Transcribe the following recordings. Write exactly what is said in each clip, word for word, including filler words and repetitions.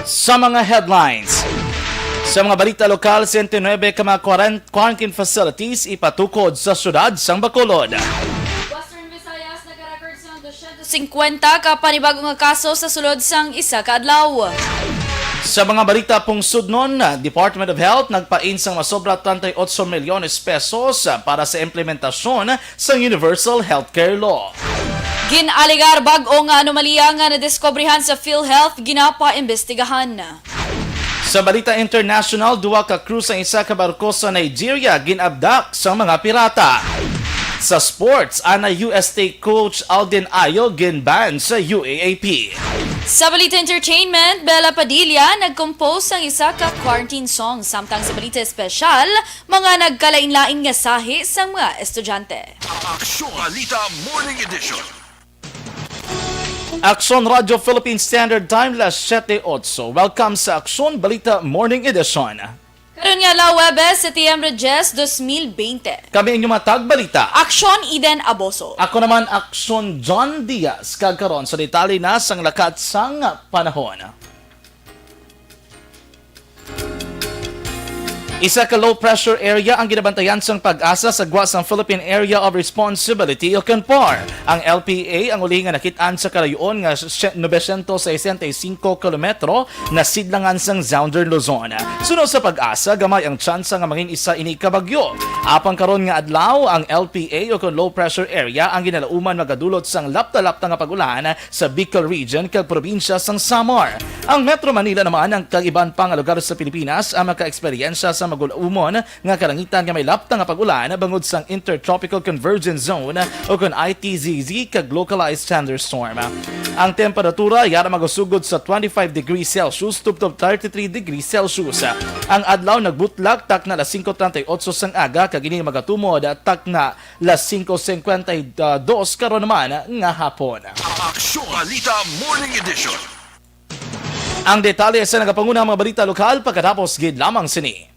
Sa mga headlines. Sa mga balita lokal, siyete nuebe ka mga quaran-, quarantine facilities ipatukod sa siyudad sang Bacolod. Western Visayas nagka-record sang dosyentos singkwenta ka panibago nga kaso sa sulod sang isa ka adlaw. Sa mga balita pungsodnon, Department of Health nagpain sang masobra treinta y ocho milyones pesos para sa implementasyon sang Universal Healthcare Law. Gin-alegar bag-o nga anomalya nga nadiskobrehan sa PhilHealth ginapaimbestigahan. Sa balita international, duha ka crew sang isa ka barko sa Nigeria gin-abduct sang mga pirata. Sa sports, ana U S State coach Alden Ayo gin-ban sa U A A P. Sa balita entertainment, Bella Padilla nag-compose sang isa ka quarantine song, samtang sa balita espesyal, mga nagkalain-lain nga sahi sang mga estudyante. Aksyon Balita Morning Edition. Aksyon Radyo Philippine Standard Time, las siyete otso. Welcome sa Aksyon Balita Morning Edition. Karon nga adlaw, Huwebes, Setyembre diyes, dos mil bente. Kami inyong mga tagbalita. Aksyon Eden Aboso. Ako naman, Aksyon John Diaz. Kag karon sa detalye na sang lakat sang panahon. Isa ka low pressure area ang ginabantayan sang PAGASA sa gwa sang Philippine Area of Responsibility o kon PAR. Ang L P A ang ulihi nga nakit-an sa kalayo-on nga sye-, novecientos sesenta y cinco kilometro na sidlangan sang Southern Luzon. Suno sa PAGASA, gamay ang tsansa nga mangin-isa ini ka bagyo. Apang karon nga adlaw, ang L P A o kon low pressure area ang ginalauman magadulot sang lapta-lapta nga pag-ulan sa Bicol Region kag probinsya sang Samar. Ang Metro Manila naman ang kag iban pa nga lugar sa Pilipinas ang makaeksperyensya sa magulaumon nga kalangitan nga may lapta nga pag-ulan bangod sang Intertropical Convergence Zone o kon I T Z Z kag localized thunderstorm. Ang temperatura yara magasugod sa twenty-five degrees Celsius tubtob thirty-three degrees Celsius. Ang adlaw nagbutlak takna alas singko treinta y ocho sang aga kag ini magatumod takna las singko singkwenta y dos karon naman nga hapon. Aksyon Balita Morning Edition. Ang detalye sa nagapanguna mga balita lokal pagkatapos gid lamang sini.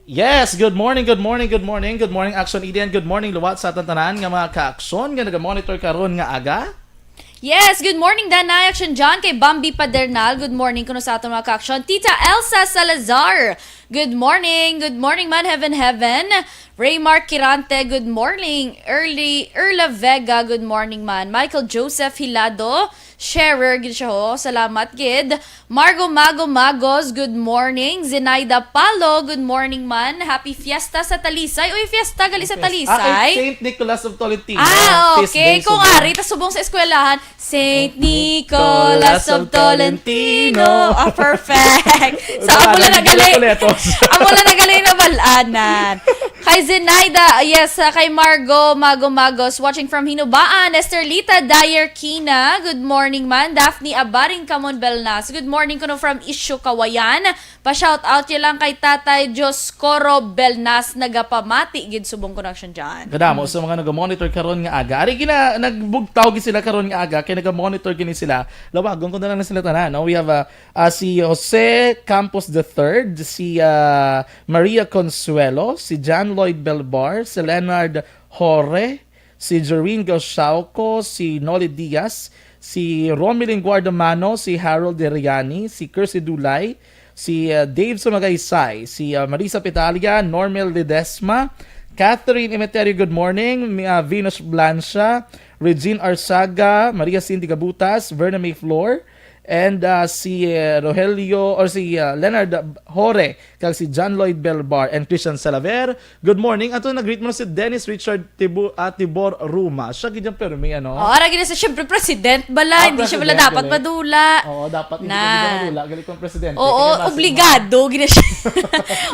Yes, good morning, good morning, good morning, good morning, Aksyon Eden, good morning, liwat sa aton tanan nga mga ka-aksyon nga naga-monitor karon nga aga. Yes, good morning, Danay, Aksyon John, kay Bambi Padernal, good morning kuno sa aton mga ka-aksyon. Tita Elsa Salazar, good morning, good morning man, Heaven, Heaven. Raymark Kirante, good morning. Early, Erla Vega, good morning man. Michael Joseph Hilado, sharer gid siya ho. Salamat gid. Margo Mago Magos, good morning. Zenaida Palo, good morning man. Happy Fiesta sa Talisay. Uy, fiesta gali sa Fiesta. Talisay. Ah, it's Saint Nicholas of Tolentino. Ah, Feast okay. Day, Kung subong. Ari, ta subong sa eskwelahan, Saint Nicholas of Tolentino. Ah, perfect. So, amo lang na gali. Amo lang na gali na bal-anan. Kay Zenaida, yes, ah, kay Margo Mago Magos, watching from Hinubaan. Esterlita Dyer Kina, good morning man. Daphne Abaring Camon Belnas, good morning kuno from Isyo, Kawayan. Pa-shout out ya lang kay Tatay Dioscoro Belnas, nagapamati gid subong connection dyan. Kadamo sa mga nag-monitor karon nga aga. Ari gina, nagbugtaw gid sila karon nga aga kay nag-monitor gini sila. Lawagon ko na lang na sila tanan, no? We have, uh, uh, si Jose Campos the third, si, uh, Maria Consuelo, si John Lloyd Belbar, si Leonard Hore, si Jorin Gauchauco, si Noli Diaz, si Romilin Guardamano, si Harold Deriani, si Kirsty Dulay, si, uh, Dave Sumagaysay, si, uh, Marisa Pitalia, Normel Ledesma, Catherine Emeterio, good morning, Mi-, uh, Venus Blancia, Regine Arsaga, Maria Cindy Gabutas, Verna May Flor, and, uh, si, uh, Rogelio, or si, uh, Leonard Hore, kag si John Lloyd Belbar and Christian Salaver. Good morning. Ato nag-greet mo na si Dennis Richard Tibu-, ah, Tibor Ruma. Siya gid yung permi, ano? Oh, ara gid na siya, syempre, president bala. Ah, hindi siya bala president, dapat gali. Madula. Oo, dapat hindi Na. Ka madula. Gali kong presidente. Oo, kaya mas obligado gid na siya.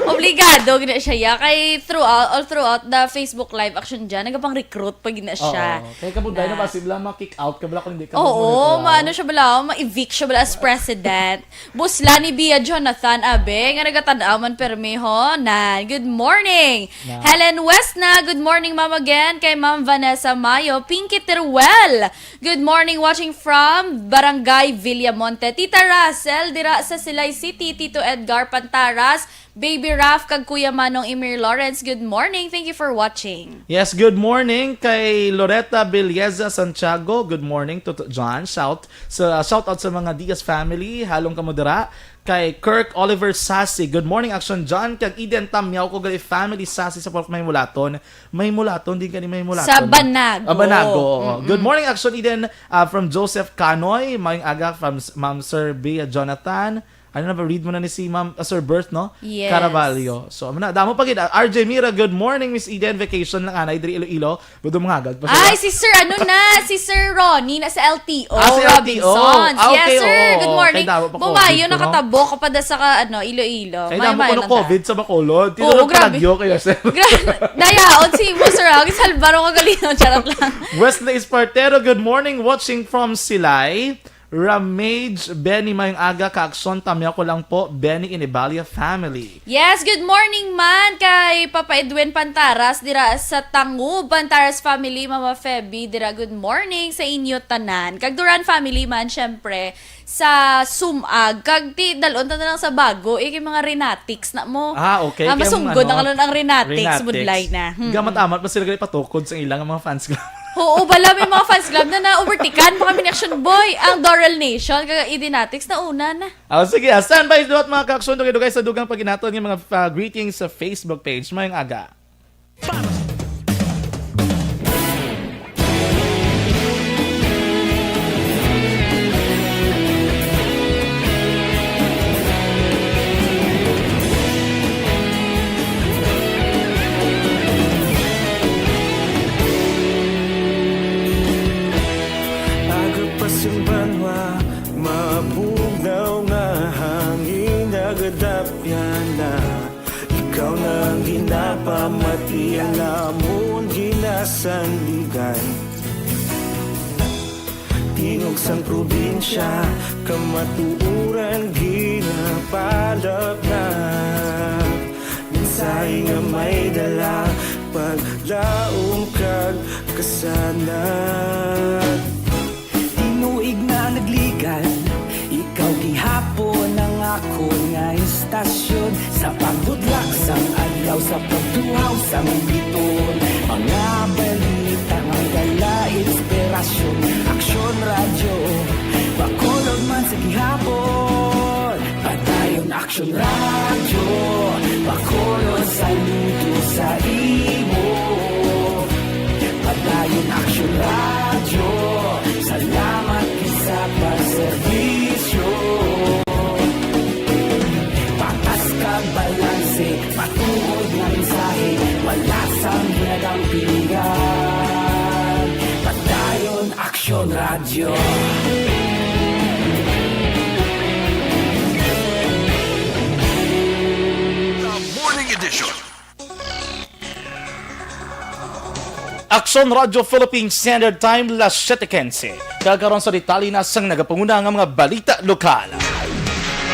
Obligado gid na siya. Ya, kay throughout, all throughout the Facebook Live action dyan, nagapang-recruit pa gid na siya. Oo. Kaya kabuday na Na. Ba, sila ma-kick out ka bala kung hindi ka Oo, mag-monitor. Maano siya bala, ma-evict siya bala as president. Boss Lani Bia Jonathan Abe, nga nagatan-aw man permi ho. Nan, good morning. Nan. Helen Westna, good morning, ma'am, again. Kay Ma'am Vanessa Mayo, Pinky Teruel, good morning, watching from Barangay Villamonte. Tita Russell, dira sa Silay City, Tito Edgar Pantaras, Baby Raf kag Kuya Manong Emir Lawrence, good morning. Thank you for watching. Yes, good morning kay Loretta Belleza Santiago. Good morning to, to John. Shout sa shout out sa mga Diaz family. Halong kamo dira. Kay Kirk Oliver Sasi. Good morning, Action John. Kag Eden Tamyaw ko gali family Sasi sa Port May Mulaton. May Mulaton din kani may Mulaton. Sa Banago. Ah, Banago, oo. Mm-mm. Good morning, Action Eden, ah, from Joseph Canoy. Mayong aga from s- Ma'am Sir Bea Jonathan. Ano na ba? Read mo na ni si Ma'am, ah, Sir Bert, no? Yes. Caraballo. So, amo na. Damo pa gid. Ah, R J Mira, good morning, Miss Eden. Vacation lang, anay, diri Iloilo. Budong mangagad pa siya. Ay, si Sir, ano na? Si Sir Ronnie na sa L T O, Ah, sa L T O. Robinsons. Ah, okay, Yes, sir. oo. Good morning. Kay damo pa Bumayo, COVID ko, no? Nakatabo ka pa da sa ka, ano, Iloilo. Kay damo Mayo-mayo ko no lang ta. COVID sa Bacolod. Di Oo, na grabe. Palagyo kaya, sir. Gra- Dayaon si mo, sir, ah. Salbaro ka galino. Charot lang. Wesley Espartero, good morning. Watching from Silay. Ramage, Benny, mayong aga, ka-aksyon, tamyaw ko lang po, Benny Inibalia family. Yes, good morning man kay Papa Edwin Pantaras dira sa Tangub, Pantaras family, Mama Feby dira, good morning sa inyo tanan. Kag Duran family man, syempre, sa Sumag. Kag ti, dalon ta na lang sa bago, eh, kay mga Renatics na mo. Ah, okay. Ah, Kaya masungod mga, na ano, kalon ang Renatics, Renatics. Budlay na. Hmm. Gamat-amat pa sila gali patukod sa ilang mga fans club. Oo, bala may mga fans club na na-overtikan pa kami ni Action Boy. Ang Doral Nation, kag Idinatics na una na. Ah, sige, ah, standby duhat mga ka-aksyon, dugay-dugay sa dugang paginaton nga mga, ah, greetings sa Facebook page. Mayong aga. Aga pa sing banwa, mabugnaw nga hangin nagadapyan na. Ikaw na ang ginapamati, ang amon ginasandigan. Tingog sang probinsya, kamatuoran ginapalapnap. Mensahe nga may dala, paglaom kag kasanag. Tinuig na nagligan, ikaw gihapon ang akon nga istasyon. Sa pagbudlak sang adlaw, sa pagtuhaw sang biton, mga balita nga dala inspirasyon. Aksyon Radyo, Bacolod man sa gihapon. Padayon Aksyon Radyo, Bacolod, saludo sa imo. Padayon Aksyon Radyo, salamat gid sa pagserbisyo. Patas kag balanse, matuod nga mensahe, wala sang ginagampingan. Padayon Aksyon Radyo. The Morning Edition. Aksyon Radyo Philippine Standard Time, las siete quince. Kag karon sa detalye na sang nagapanguna nga mga balita lokal.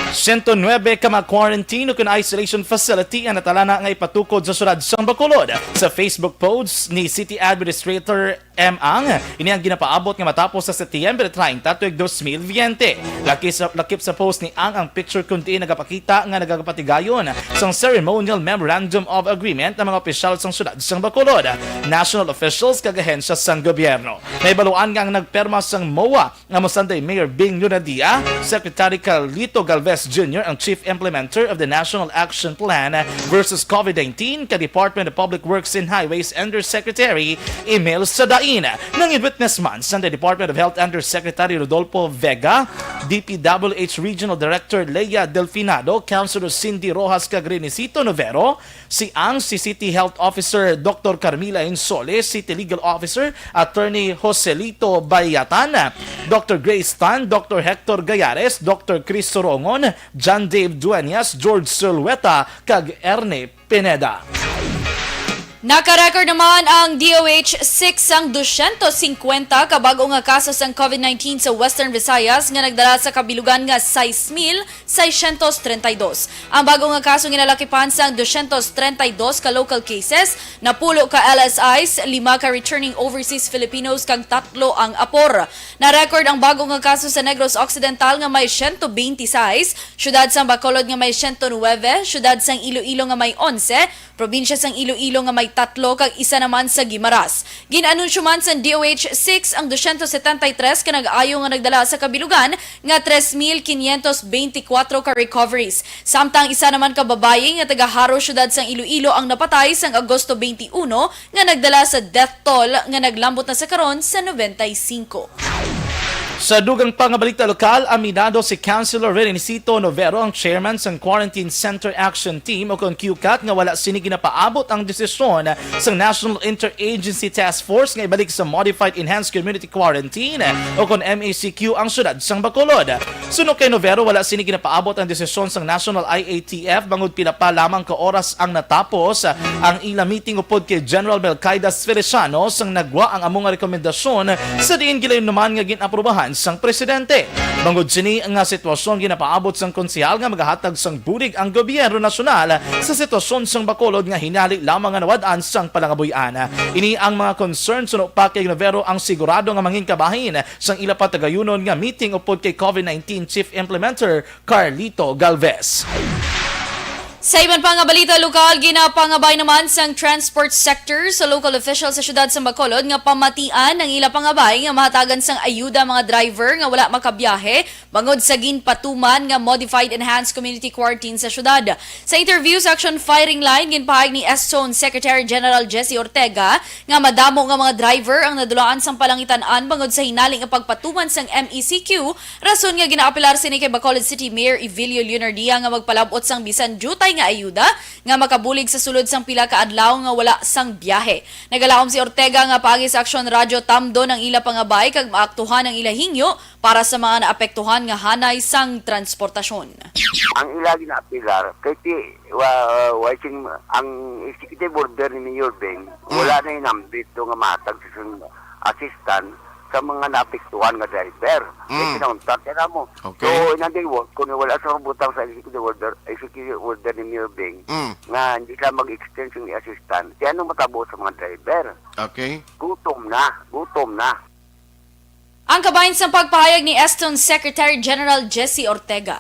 Sento nuebe ka mga quarantine o kon isolation facility ang natalana nga ipatukod sa siyudad sang Bacolod. Sa Facebook post ni City Administrator M. Ang, ini ang ginapaabot nga matapos sa Setyembre treinta tuig dos mil veinte. Lakip sa, lakip sa post ni Ang ang picture kun diin nagapakita nga nagapatigayon sang ceremonial memorandum of agreement ang mga opisyal sang siyudad sang Bacolod, national officials kag ahensya sang gobyerno. Nahibaluan nga ang nagperma sang MOA nga mo Sunday Mayor Bing Lunadia, Secretary Carlito Galvez Junior ang chief implementer of the National Action Plan versus COVID nineteen ka Department of Public Works and Highways Undersecretary Emil Sadain. Nangin-witness man sang Department of Health Undersecretary Rodolfo Vega, D P W H Regional Director Lea Delfinado, Councilor Cindy Rojas kag Renesito Novero, si Ang, si City Health Officer Doctor Carmila Insole, City Legal Officer Attorney Joselito Bayatan, Doctor Grace Tan, Doctor Hector Gayares, Doctor Chris Sorongon, John Dave Dueñas, George Zulueta, kag Erne Pineda. Naka-record naman ang D O H six sang dusyentos singkwenta ka bag-o nga kaso sang COVID nineteen sa Western Visayas nga nagdala sa kabilugan nga sais mil seiscientos treinta y dos. Ang bag-o nga kaso ginalakipan sang dusyentos treinta y dos ka local cases, napulo ka L S Is, lima ka returning overseas Filipinos kag tatlo ang apor. Na-record ang bag-o nga kaso sa Negros Occidental nga may siyento bente sais, siyudad sang Bacolod nga may siyento nuebe, siyudad sang Iloilo nga may onse, probinsya sang Iloilo nga may tatlo kag isa naman sa Guimaras. Gin-anunsyo man sang D O H six ang dusyentos setenta y tres ka nag-ayo nga nagdala sa kabilugan nga tres mil quinientos beintikwatro ka recoveries. Samtang isa naman ka babayi nga taga Jaro, siyudad sang Iloilo ang napatay sang Agosto twenty-one nga nagdala sa death toll nga naglambot na sa karon sa noventa y cinco. Sa dugang pa nga balita lokal, aminado si Councilor Renencito Novero, ang chairman sang Quarantine Center Action Team o kon Q CAT, nga wala sini ginapaabot ang desisyon sang National Interagency Task Force nga ibalik sa Modified Enhanced Community Quarantine o kon M E C Q ang siyudad sang Bacolod. Suno kay Novero, wala sini ginapaabot ang desisyon sang National I A T F bangod pila pa lamang ka oras ang natapos ang ila meeting upod kay General Melquiades Feliciano sang nagwa ang amo nga rekomendasyon, sa diin gilayon naman nga gin-aprubahan sang presidente. Bangod sini nga sitwasyon, ginapaabot sang konsehal nga magahatag sang bulig ang gobyerno nasyonal sa sitwasyon sang Bacolod nga hinali lamang nga nawad-an sang palangabuy-an. Ini ang mga concern suno pa kay Novero ang sigurado nga mangin kabahin sang ila patagayunon nga meeting upod kay COVID nineteen Chief Implementer Carlito Galvez. Sa iban pa nga balita lokal, ginapangabay naman sang transport sector sa local officials sa siyudad sa Bacolod nga pamatian ang ila pangabay nga mahatagan sang ayuda mga driver nga wala makabiyahe bangod sa ginpatuman nga Modified Enhanced Community Quarantine sa siyudad. Sa interview sa Action Firing Line, ginpahayag ni Eston Secretary General Jesse Ortega nga madamo nga mga driver ang nadulaan sang palangitan-an bangod sa hinali nga pagpatuman sang M E C Q, rason nga ginaapelar sini kay Bacolod City Mayor Evilio Leonardia nga magpalab-ot sang bisan diutay nga ayuda nga makabulig sa sulod sang pila ka adlaw nga wala sang biyahe. Nagalaom si Ortega nga paagi sa Aksyon Radyo tamdon ang ila pangabay kag maaktuhan ang ila hingyo para sa mga naapektuhan nga hanay sang transportasyon. Ang ila ginaapelar kay ti wa, wa sing ang executive order ni Mayor Beng, Mm. wala na inambit to nga matag sa sun-, assistant sa mga naapektuhan nga driver. May Mm. kinauntat, kaya mo. Okay. So, in other words, kung wala sa butang sa executive order, executive order ni Mayor Beng, Mm. nga hindi sila mag-extend sa assistant, kaya anong matabo sa mga driver? Okay. Gutom na, gutom na. Ang kabahin sang pagpahayag ni Eston Secretary General Jesse Ortega.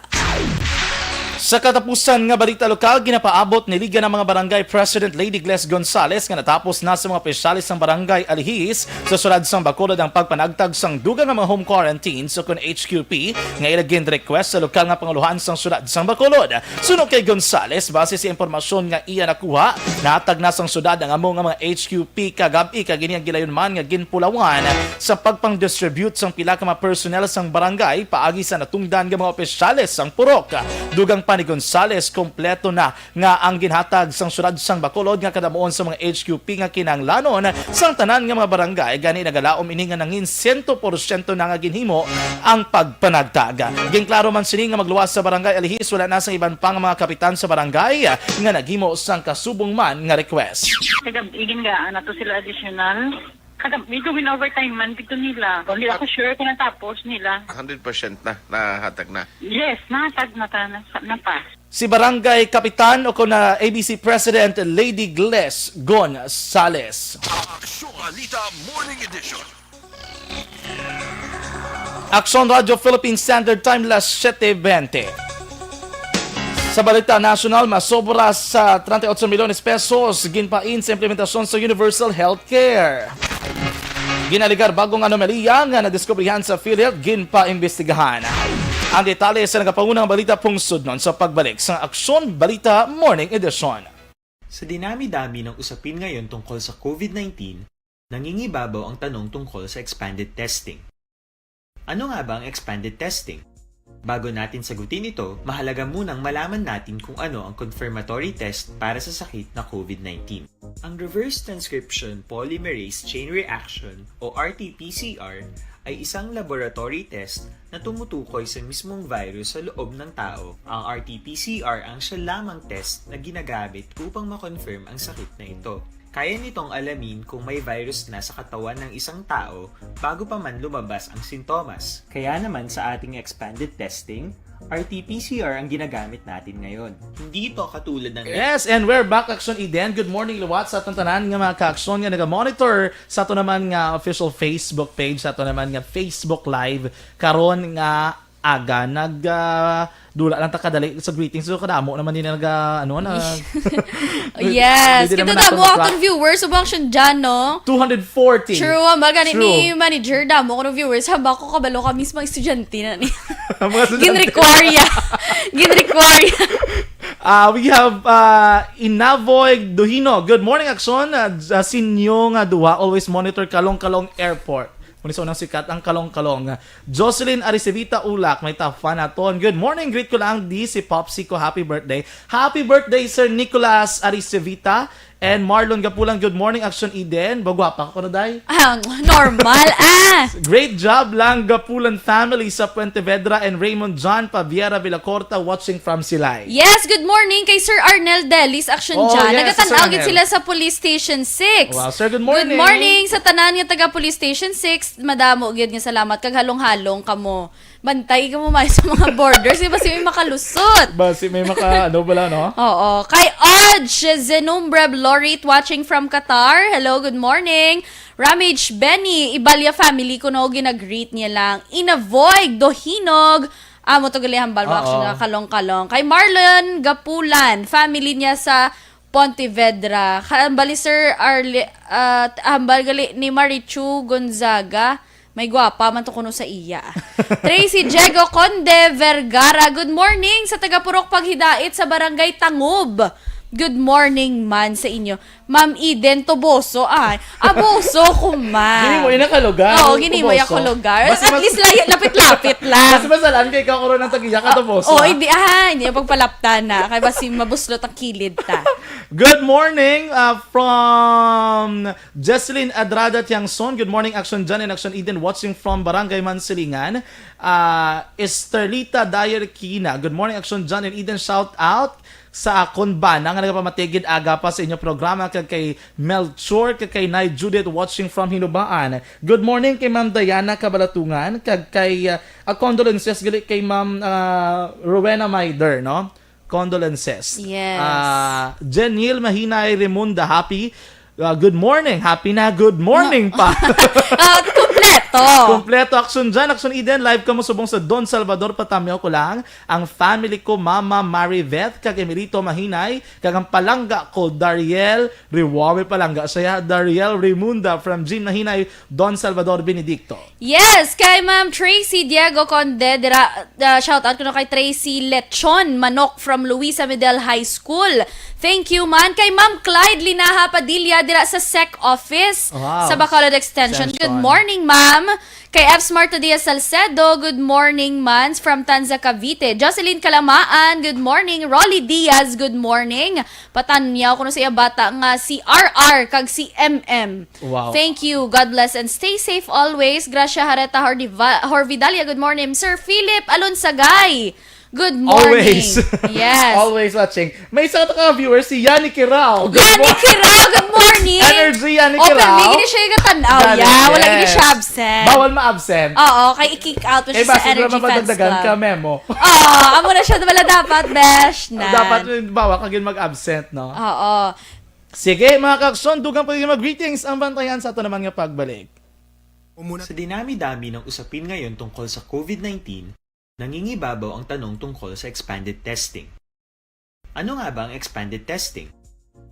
Sa katapusan nga balita lokal, ginapaabot ni Liga ng mga Barangay President Lady Gles Gonzales nga natapos na sa mga opisyales sang Barangay Alihis sa siyudad sang Bacolod ang pagpanagtag sang dugang nga mga home quarantine o kon H Q P nga ila gin-request sa lokal nga panguluhan sang siyudad sang Bacolod. Suno kay Gonzales, base sa impormasyon nga iya nakuha, nahatag na sang siyudad ang amo nga mga H Q P kagab-i, kag ini ang gilayon man nga ginpulawan sa pagpang-distribute sang pila ka mga personnel sang barangay paagi sa natungdan nga mga opisyales sang purok. Dugang pa ni Gonzales, kompleto na nga ang ginhatag sang siyudad sang Bacolod nga kadamuon sa mga H Q P nga kinahanglanon sang tanan nga mga barangay, gani nagalaom ini nga nangin siyento porsyento na nga ginhimo ang pagpanagtag. Ginklaro man sini nga magluwas sa Barangay Alihis, wala na sa iban pa nga mga kapitan sa barangay nga naghimo sang kasubong man nga request. Kagab-i gin-, gaan nato sila additional. Kagab-i, gawin overtime man dito nila. Hindi ako sure kung natapos nila. Hundred percent na, nahatag na. Yes, nahatag na ta-, na, na pa. Si Barangay Kapitan o kon na A B C President Lady Gles Gonzales. Aksyon Balita Morning Edition. Aksyon Radyo Philippine Standard Time, las siete veinte. Sa balita nasyonal, masobra sa treinta y ocho milyones pesos ginpain sa implementasyon sa universal health care. Ginaligar bagong anomalya nga nadiskubrihan sa PhilHealth, ginpaimbestigahan. Ang detalye sa nagapaunang balita pungsod nun sa pagbalik sa Aksyon Balita Morning Edition. Sa dinami-dami ng usapin ngayon tungkol sa COVID nineteen, nangingibabaw ang tanong tungkol sa expanded testing. Ano nga ba ang expanded testing? Bago natin sagutin ito, mahalaga munang malaman natin kung ano ang confirmatory test para sa sakit na COVID nineteen. Ang reverse transcription polymerase chain reaction o R T P C R ay isang laboratory test na tumutukoy sa mismong virus sa loob ng tao. Ang R T P C R ang siya lamang test na ginagamit upang ma-confirm ang sakit na ito. Kaya nitong alamin kung may virus na sa katawan ng isang tao bago pa man lumabas ang sintomas. Kaya naman sa ating expanded testing, R T P C R ang ginagamit natin ngayon. Hindi ito katulad ng Yes, and we're back, Action Eden. Good morning, liwat sa atong tanan nga mga ka-aksyon nga naga-monitor sa ato naman nga official Facebook page, sa ato naman nga Facebook Live karon nga aga. Nag ah, dula lang ta kadali sa greetings, so kadamo naman din nag ah, ano na. Yes, Hindi kita naman damo nato atong viewers, subong action dyan, no? Two hundred forty. True, ang baga ni, True. ni manager, damo ko ng viewers. Haba ko kabalo ka mismo estudyante na ni. Mga estudyante. Ginrequire ya. Ginrequire ya. Ah, we have ah, Inavoy Duhino. Good morning, Action. Ah, ah, sinyo nga duha, always monitor Kalong-Kalong Airport. Muna sa unang sikat ang Kalong-Kalong. Jocelyn Aricevita Ulak, may ta fan aton. Good morning, greet ko lang di si Popsy ko. Happy birthday. Happy birthday, Sir Nicolas Aricevita. And Marlon Gapulan, good morning, Action Eden. Bagwapa ko na, day. Ah, normal, ah. Great job lang, Gapulan family sa Puente Vedra and Raymond John Paviera Villacorta watching from Silay. Yes, good morning kay Sir Arnel Delis, Action Oh, Chan. yes, Nagatan-aw Sir gid Arnel. sila sa Police Station six. Wow, sir, good morning. Good morning sa tanan nga taga Police Station six. Madamo gyud nga salamat kag halong-halong kamo. Bantay kamo may sa mga borders, di ba si may makalusot? Ba, si may maka, ano bala, no? Oo. Kay Odge Zenumbre Blorit watching from Qatar. Hello, good morning. Ramage Benny, Ibalya family ko no, ginagreet niya lang. Inavoy, Dohinog. Amo to gali hambal mo Oo. action nga kalong-kalong. Kay Marlon Gapulan, family niya sa Pontevedra. Hambal ni Sir Arle, ah, hambal gali ni Marichu Gonzaga. May gwapa man to kuno sa iya. Tracy Diego Conde Vergara, good morning sa taga Purok Paghidait sa Barangay Tangub. Good morning man sa inyo. Ma'am Eden Toboso, ay. Aboso ko, ma. Gini mo, ina ka lugar. Oo, gini mo, Toboso. ya ko lugar. Basi At mas- least, layo, lapit-lapit lang. Mas masalaan kay ikaw, karon ang tag-iya ka, Toboso, Oh, ha? hindi, ah, hindi, pagpalapta na. Kay basi mabuslot ang kilid ta. Good morning uh, from Jesselyn Adrada Tiangson. Good morning, Action John and Action Eden. Watching from Barangay Mansilingan. Uh, Esterlita Dyer Kina. Good morning, Action John and Eden. Shout out sa akon bana nga nagapamatigid aga pa sa inyo programa, kag kay Melchor, kag kay Nay Judith watching from Hinubaan. Good morning kay Ma'am Diana Kabalatungan, kag kay uh, uh, condolences gali kay Ma'am uh, Rowena Maider, no? Condolences. Yes. Uh, Jeniel Mahinay Remunda, happy uh, good morning. Happy na good morning pa. Ah, kompleto. Kompleto. Action John, Action Eden, live kamo subong sa Don Salvador. Patamyaw ko lang ang family ko, Mama Mariveth, kag Emilito Mahinay, kag ang palangga ko, Dariel Riwawe. Palangga siya, Dariel Remunda from Jean Mahinay, Don Salvador Benedicto. Yes, kay Ma'am Tracy Diego Conde, dira, uh, shout out ko na kay Tracy Lechon Manok from Luisa Medel High School. Thank you man kay Ma'am Clyde Linaha Padilla dira sa sec office Wow. sa Bacolod Extension. Good Extension. morning, ma'am. Kay F Smart Diaz Salcedo, good morning, mans from Tanza, Cavite. Jocelyn Kalamaan, good morning. Rolly Diaz, good morning. Patanyaw ko na sa iya bata nga si R R kag si M M. Wow. Thank you. God bless and stay safe always. Gracia Hareta Hordiva- Horvidalia, good morning. Sir Philip Alonsagay, good morning. Always. Yes. Always watching. May isa ka viewers, si Yani Kirao. Good Yani morning. Kirao, good morning. Energy, Yani Oh, Kirao. pero may gini siya yung tanaw. Dali, Yeah, wala gini yes. siya absent. Bawal ma-absent. Oo, kay i-kick out mo Eh, siya sa basta Energy naman Fans madagdagan Club. ka, Memo. Oo, amo na siya wala dapat, besh, na. Dapat, bawal ka yun mag-absent, no? Oo. Sige, mga kakson, dugang pa yung mag-greetings ang bantayan sa ato naman nga pagbalik. Sa dinami-dami ng usapin ngayon tungkol sa COVID nineteen, nangingibabaw ang tanong tungkol sa expanded testing. Ano nga ba ang expanded testing?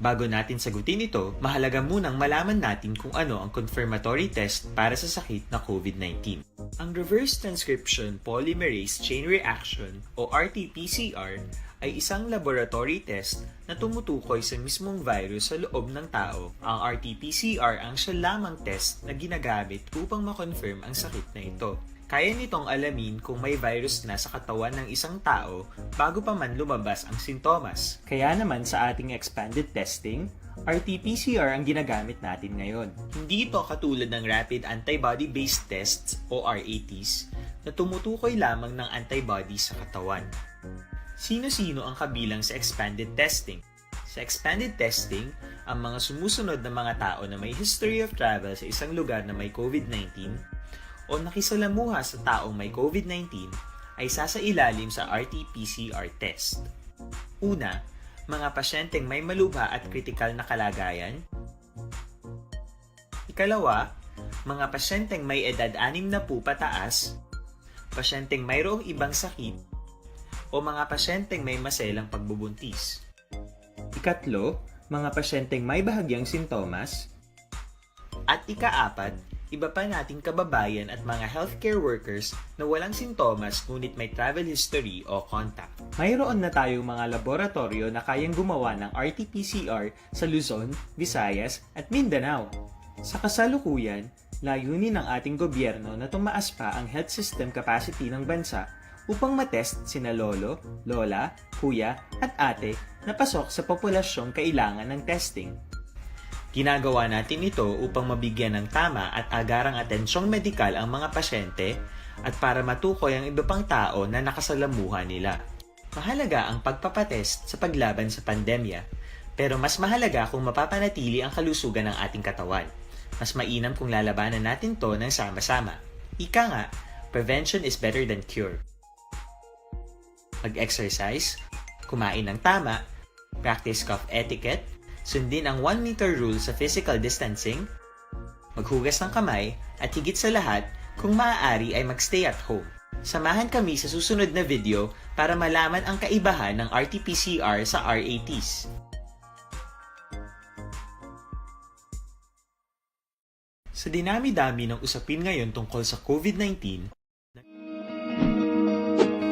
Bago natin sagutin ito, mahalaga munang malaman natin kung ano ang confirmatory test para sa sakit na COVID nineteen. Ang reverse transcription polymerase chain reaction o R T P C R ay isang laboratory test na tumutukoy sa mismong virus sa loob ng tao. Ang R T P C R ang siya lamang test na ginagamit upang ma-confirm ang sakit na ito. Kaya nitong alamin kung may virus na sa katawan ng isang tao bago pa man lumabas ang sintomas. Kaya naman sa ating expanded testing, R T P C R ang ginagamit natin ngayon. Hindi ito katulad ng rapid antibody-based tests o R A Ts na tumutukoy lamang ng antibody sa katawan. Sino-sino ang kabilang sa expanded testing? Sa expanded testing, Ang mga sumusunod na mga tao na may history of travel sa isang lugar na may COVID nineteen o nakisalamuha sa taong may COVID nineteen ay sasailalim sa R T P C R test. Una, mga pasyenteng may malubha at kritikal na kalagayan. Ikalawa, mga pasyenteng may edad anim na po pataas, pasyenteng mayroong ibang sakit, o mga pasyenteng may maselang pagbubuntis. Ikatlo, mga pasyenteng may bahagyang sintomas. At ikaapat, iba pa nating kababayan at mga healthcare workers na walang sintomas ngunit may travel history o contact. Mayroon na tayong mga laboratoryo na kayang gumawa ng R T P C R sa Luzon, Visayas, at Mindanao. Sa kasalukuyan, layunin ng ating gobyerno na tumaas pa ang health system capacity ng bansa upang matest sina lolo, lola, kuya, at ate na pasok sa populasyong kailangan ng testing. Ginagawa natin ito upang mabigyan ng tama at agarang atensyong medikal ang mga pasyente at para matukoy ang iba pang tao na nakasalamuha nila. Mahalaga ang pagpapatest sa paglaban sa pandemya, pero mas mahalaga kung mapapanatili ang kalusugan ng ating katawan. Mas mainam kung lalabanan natin to ng sama-sama. Ika nga, prevention is better than cure. Mag-exercise, kumain ng tama, practice cough etiquette, sundin ang one meter rule sa physical distancing, maghugas ng kamay, at higit sa lahat, kung maaari ay mag-stay at home. Samahan kami sa susunod na video para malaman ang kaibahan ng R T P C R sa R A Ts. Sa dinami-dami ng usapin ngayon tungkol sa COVID nineteen,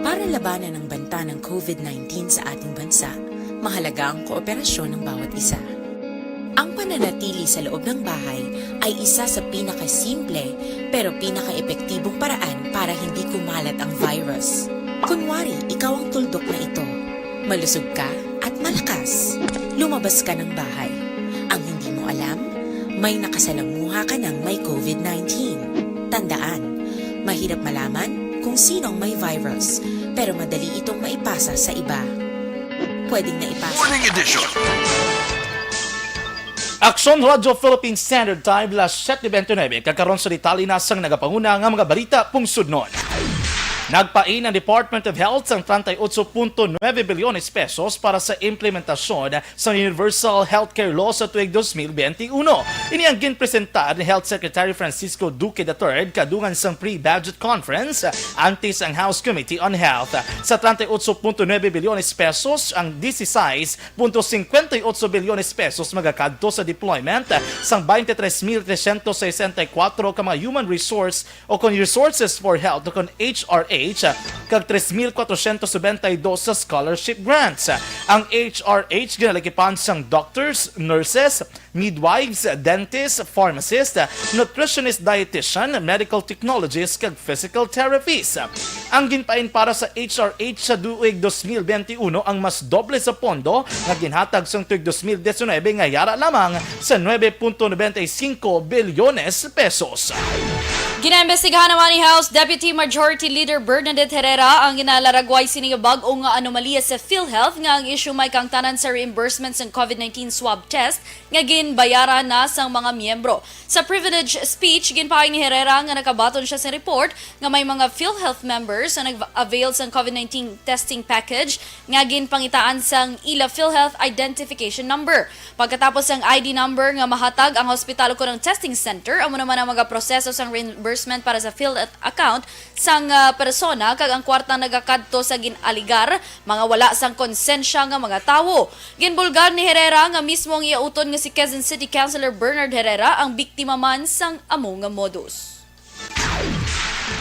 Para labanan ang banta ng COVID nineteen sa ating bansa, mahalaga ang kooperasyon ng bawat isa. Ang pananatili sa loob ng bahay ay isa sa pinakasimple pero pinakaepektibong paraan para hindi kumalat ang virus. Kunwari, ikaw ang tuldok na ito. Malusog ka at malakas. Lumabas ka ng bahay. Ang hindi mo alam, may nakasalamuha ka ng may COVID nineteen. Tandaan, mahirap malaman kung sino ang may virus, pero madali itong maipasa sa iba. Pwedeng naipasa. Morning Edition. Aksyon Radyo Philippine Standard Time, las siete veintinueve, kag karon sa detalye na sang nagapanguna nga mga balita pungsudnon. Nagpain ang Department of Health sang treinta y ocho punto nueve bilyones pesos para sa implementasyon sa Universal Healthcare Law sa tuig dos mil benti uno. Ini ang ginpresentar ni Health Secretary Francisco Duque the third kadungan sang pre-budget conference antes ang House Committee on Health. Sa treinta y ocho punto nueve bilyones pesos, ang dieciséis punto cincuenta y ocho bilyones pesos magakadto sa deployment sang twenty-three mil trescientos sesenta y cuatro ka mga human resource o kon Resources for Health o kon H R H, kag tres mil kwatrocientos nobenta y dos sa scholarship grants. Ang H R H ginalagipan sang doctors, nurses, midwives, dentists, pharmacists, nutritionist, dietitian, medical technologists, kag physical therapists. Ang ginpain para sa H R H sa tuig dos mil benti uno ang mas doble sa pondo nga ginhatag sang tuig dos mil diecinuebe nga yara lamang sa nuebe punto nobenta y cinco bilyones pesos. Ginaimbestigahan naman ni House Deputy Majority Leader Bernadette Herrera ang ginalaragway sini nga bag-o nga anomalya sa PhilHealth nga ang issue may kaangtanan sa reimbursement sang COVID nineteen swab test nga ginbayaran na sang mga miyembro. Sa privilege speech, ginpahay ni Herrera nga nakabaton siya sa report nga may mga PhilHealth members nga nag-avail sang COVID nineteen testing package nga ginpangitaan sang ila PhilHealth identification number. Pagkatapos sang I D number nga mahatag ang hospital ukon ang testing center, amo naman ang magaproseso sang reimbursement para sa PhilHealth account sang ah, persona kag ang kwarta nagakadto sa gin-alegar mga wala sang konsensya nga mga tawo. Ginbulgar ni Herrera nga mismo ang iya utod nga si Quezon City Councilor Bernard Herrera ang biktima man sang amo nga modus.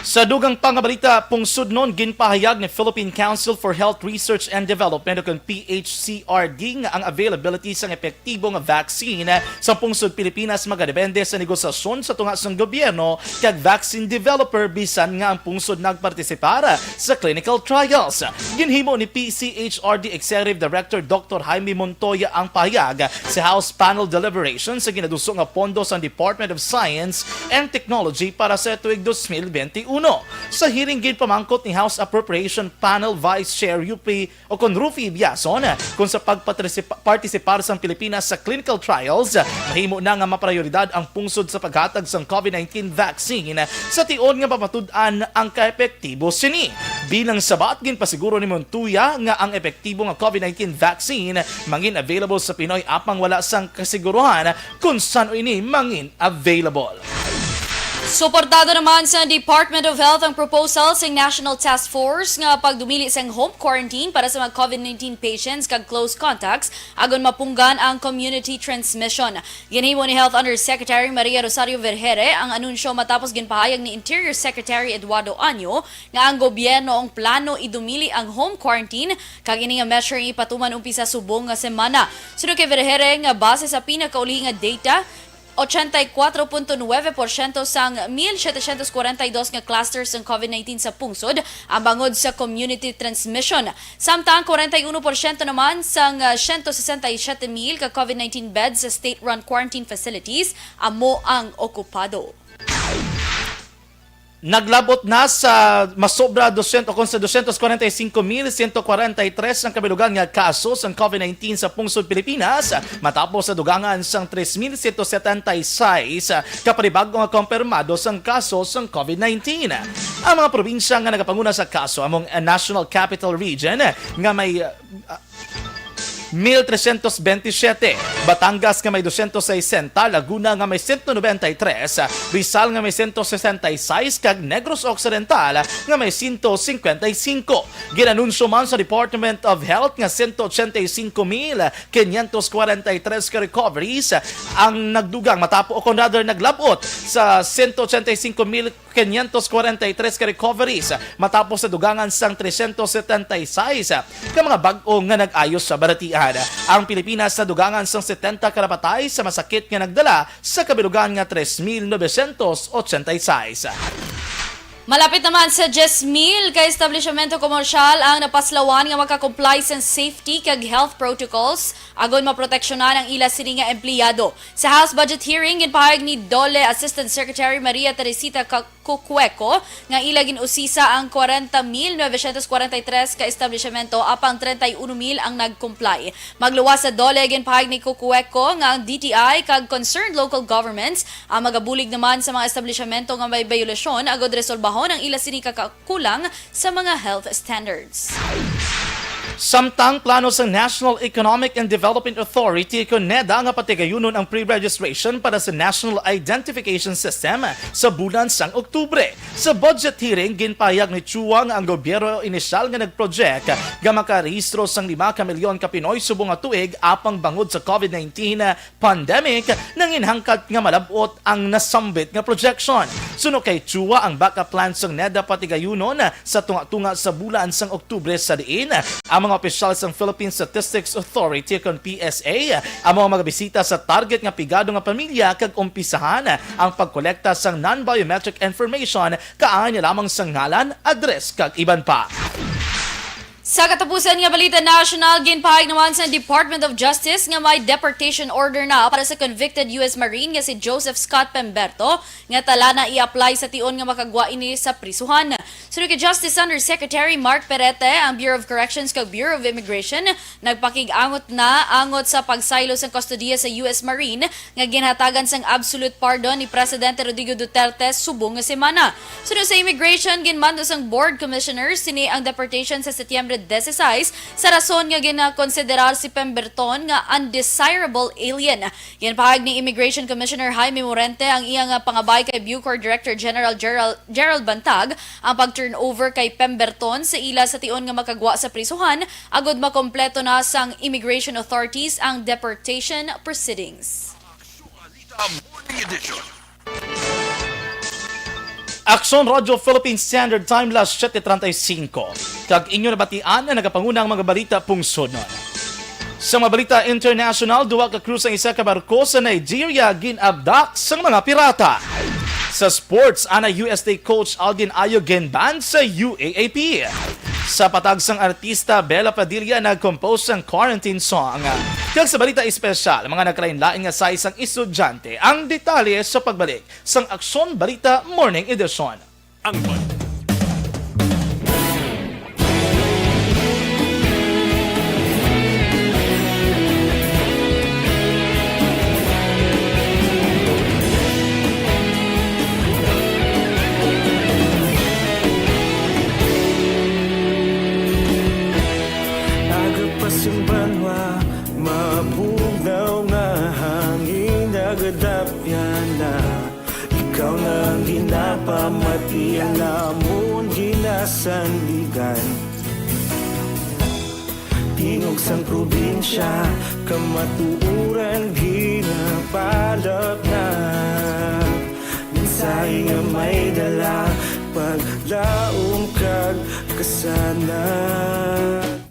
Sa dugang pa nga balita, pungsudnon, ginpahayag ni Philippine Council for Health Research and Development o kon P H C R D nga ang availability sang epektibo nga vaccine sa pungsod Pilipinas magadepende sa negosasyon sa tunga sang gobyerno kag vaccine developer bisan nga ang pungsod nagpartisipar sa clinical trials. Ginhimo ni P C H R D Executive Director Doctor Jaime Montoya ang pahayag sa House panel deliberation sa ginaduso nga pondo sang Department of Science and Technology para sa tuig dos mil benti Uno. Sa hearing, ginpamangkot ni House Appropriation Panel Vice Chair Yupi o kon Rufi Biason kung sa pagpartisipar sang Pilipinas sa clinical trials, mahimo na nga maprioridad ang pungsod sa paghatag sang COVID nineteen vaccine sa tion nga mapatud-an ang kaepektibo sini. Bilang sabat, ginpasiguro ni Montoya nga ang epektibo nga COVID nineteen vaccine mangin available sa Pinoy apang wala sang kasiguruhan kon san-o ini mangin available. Suportado naman sa Department of Health ang proposal sa National Task Force nga pagdumili sang home quarantine para sa mga COVID nineteen patients kag close contacts agon mapunggan ang community transmission. Ginhimo ni Health Undersecretary Maria Rosario Vergere ang anunsyo matapos ginpahayag ni Interior Secretary Eduardo Año nga ang gobyerno ang plano idumili ang home quarantine kag ini nga measure ipatuman umpisa subong nga semana. Suno kay Vergere nga base sa pinakauli nga data, ochenta y cuatro punto nueve porsyento sang mil setecientos cuarenta y dos nga clusters sang COVID nineteen sa pungsod ang bangod sa community transmission. Samtang kwarenta y uno porsyento naman sang ah, siyento sesenta y siyete mil ka COVID nineteen beds sa state-run quarantine facilities amo ang okupado. Naglabot na sa masobra dosyentos, o kon sa dosyentos kwarenta y singko mil sento kwarenta y tres ang kabilugan nga kaso sang COVID nineteen sa pungsod Pilipinas, matapos sa dugangan sang tres mil sento setenta y seis ka panibag-o nga kompirmado sang kaso sang COVID nineteen. Ang mga probinsya nga nagapanguna sa kaso among National Capital Region nga may ah, mil tresyentos bentisiete, Batangas nga may dosyentos sesenta, Laguna nga may sento nobenta y tres, Rizal nga may sento sesenta y seis, kag Negros Occidental nga may sento singkwenta y singko. Ginanunsyo man sa Department of Health nga sento ochenta y singko mil quinientos kwarenta y tres ka recoveries ang nagdugang matapo, o kon rather naglabot sa sento ochenta y singko mil quinientos kwarenta y tres ka recoveries matapos sa dugangan sang tresyentos setenta y seis ka mga bag-o nga nag-ayo sa balatian. Ang Pilipinas sa dugangan sang setenta ka napatay sa masakit nga nagdala sa kabilugan nga tres mil novecientos ochenta y seis. Malapit naman sa diyes mil ka establishmento komersyal ang napaslawan nga maka-comply sa safety kag health protocols agon maproteksyonan ang ila sini nga empleyado. Sa House budget hearing, ginpahayag ni DOLE Assistant Secretary Maria Teresita Ca- Cucueco nga ila gin-usisa ang kwarenta mil novecientos kwarenta y tres ka establishmento apang treinta y uno mil ang nag-comply. Magluwas sa DOLE, ginpahayag ni Cucueco nga ang D T I kag concerned local governments ang magabulig naman sa mga establishmento nga may biolasyon agod resolbahon ang ila sini ka kakulang sa mga health standards. Samtang plano sa National Economic and Development Authority kon NEDA nga patigayunon ang pre-registration para sa National Identification System sa bulan sang Oktubre. Sa budget hearing, ginpahayag ni Chua nga ang gobyerno inisyal nga nag-project nga makarehistro sang lima ka milyon ka Pinoy subong nga tuig apang bangod sa COVID nineteen pandemic, nanginhangkat nga malab-ot ang nasambit nga projection. Suno kay Chua, ang backup plan sang NEDA patigayunon sa tunga-tunga sa bulan sang Oktubre, sa diin ang mga opisyal sang Philippine Statistics Authority kon P S A amo ang magabisita sa target nga pigado nga pamilya kag umpisahan ang pagkolekta sang non-biometric information kaangay na lamang sa ngalan, address kag iban pa. Sa katapusan nga balita national, ginpahayag naman sa Department of Justice nga may deportation order na para sa convicted U S Marine nga si Joseph Scott Pemberto nga tala na i-apply sa tion nga makagwa ini sa prisuhan. Suno kay Justice Undersecretary Mark Perete, ang Bureau of Corrections kag Bureau of Immigration nagpakig-angot na angot sa pagsaylo sang kustodiya sa U S Marine nga ginhatagan sang absolute pardon ni Presidente Rodrigo Duterte subong nga semana. Suno sa immigration, ginmando sang board commissioners sini ang deportation sa Setyembre dieciséis sa rason nga ginakonsiderar si Pemberton nga undesirable alien. Ginpahayag ni Immigration Commissioner Jaime Morente ang iya nga pangabay kay Bucor Director General Gerald, Gerald Bantag ang pag-turnover kay Pemberton sa ila sa tion nga makagwa sa prisuhan agod makompleto na sang immigration authorities ang deportation proceedings. Morning Edition. Aksyon Radyo Philippine Standard Time, las siete treinta y cinco. Kag inyo nabatian ang nagapangunang mga balita pungsod. Sa mga balita international, duwa ka crew sang isa ka barko sa Nigeria gin-abduct sang mga pirata. Sa sports, ana U S A coach Alden Ayo gin-ban sa U A A P. Sa patag sang artista, Bella Padilla nag-compose sang quarantine song. Kag sa balita espesyal, mga nagkalain-lain nga size sang estudyante. Ang detalye sa pagbalik sang Aksyon Balita Morning Edition. Ang ban- Agapas ang banwa, mabugnaw nga hangin, nagadapyan na. Ikaw na ang ginapamati, ang amon ginasandigan. Tingog sang probinsya, kamatuoran ginapalapnat. Mensahe nga may dala, paglaom kag kasanag.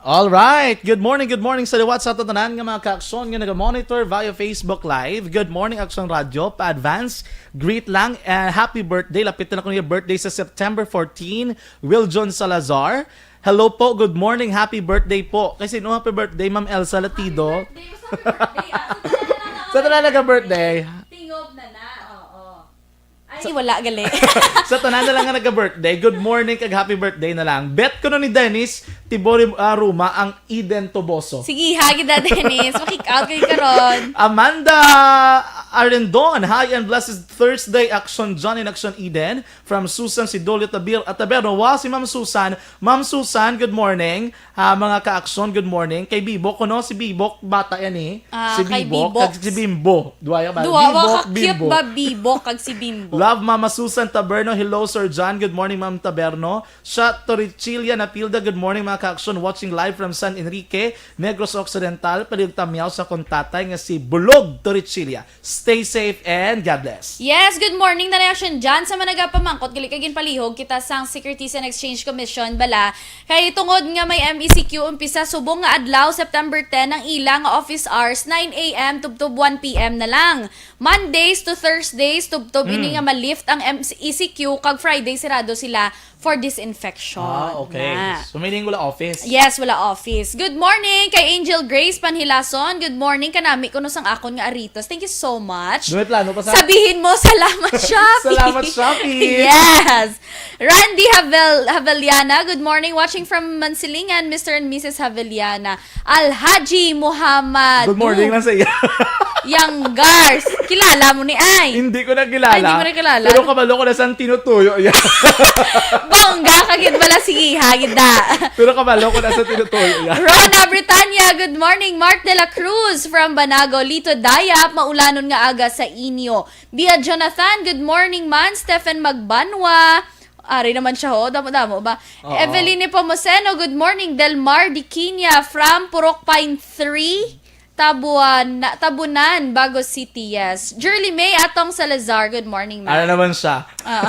All right. Good morning, good morning sa liwat sa tanan nga mga kaaksyon nga naga-monitor via Facebook Live. Good morning, Aksyon Radio. Pa-advance, greet lang and happy birthday. Lapit na ko niya birthday sa September fourteen. Will John Salazar. Hello po, good morning, happy birthday po. Kay sino happy birthday? Ma'am Elsa Latido. Happy birthday. Basta happy birthday. Ah, sa tanan na lang. Sa tanan naga-birthday. Tingob na na. Oo. Ay, wala gali. Sa tanan na lang nga naga-birthday, good morning kag happy birthday na lang. Bet ko no ni Dennis Tibori, ah, Ruma ang Eden Toboso. Sige, hagi na, Dennis. Makik out kayo karon. Amanda Arendon, hi and blessed Thursday, Action John and Action Eden. From Susan Sidolio Tabir-, Taberno. Wow, si Ma'am Susan. Ma'am Susan, good morning. Ah, mga ka-aksyon, good morning. Kay Bibok, kuno si Bibok, bata yan eh. Ah, si kay Bibok, Bibok. Kag si Bimbo. Duwa ya ba? Duwa, Bibok, wa ka cute Bimbo. Ba, Bibok, kag si Bimbo? Love, Mama Susan Taberno. Hello, Sir John. Good morning, Ma'am Taberno. Siya, Toricilla Napilda. Good morning, mga ka-aksyon. Watching live from San Enrique, Negros Occidental. Palihog tamyaw sa akon tatay nga si Bulog Toricilla. Stay safe and God bless. Yes, good morning, Nanay Action Jan. Sa mga nagapamangkot, gali kay ginpalihog kita sang Securities and Exchange Commission, bala. Kay tungod nga may M E C Q umpisa subong nga adlaw, September ten, ang ila nga office hours, nine A M tubtob one P M na lang. Mondays to Thursdays, tubtob ini Hmm. nga ma-lift ang M E C Q, kag Friday, sirado sila for disinfection. Ah, okay. Na. So, meaning wala office? Yes, wala office. Good morning kay Angel Grace Panhilason. Good morning kanami kuno sang akon nga aritos. Thank you so much. May plano pa sa Sabihin mo, "Salamat, Shopee." Salamat, Shopee. Yes. Randy Havel-, Haveliana, good morning. Watching from Mansilingan, Mister and Missus Haveliana. Alhaji Muhammad. Good morning lang sa iya. Yang Gars. Kilala mo ni ay? Hindi ko na kilala. Ay, hindi mo na kilala? Pero kabalo ko na sang tinutuyo yan. Bongga ka gid bala, sige, hagid na. Pero kabalo ko na sang tinutuyo yan. Rona Britanya, good morning. Mark de la Cruz from Banago, Lito Dayap, maulanon nga aga sa inyo. Bia Jonathan, good morning man. Stephen Magbanwa, ari naman siya, ho. Damo-damo ba? Oo. Eveline Pomoseno, good morning. Delmar Diquinia from Purok Pine three, Tabuan-, Tabunan, Bago City, yes. Jerly May Atong Salazar, good morning, ma'am. Ano naman siya? Ah,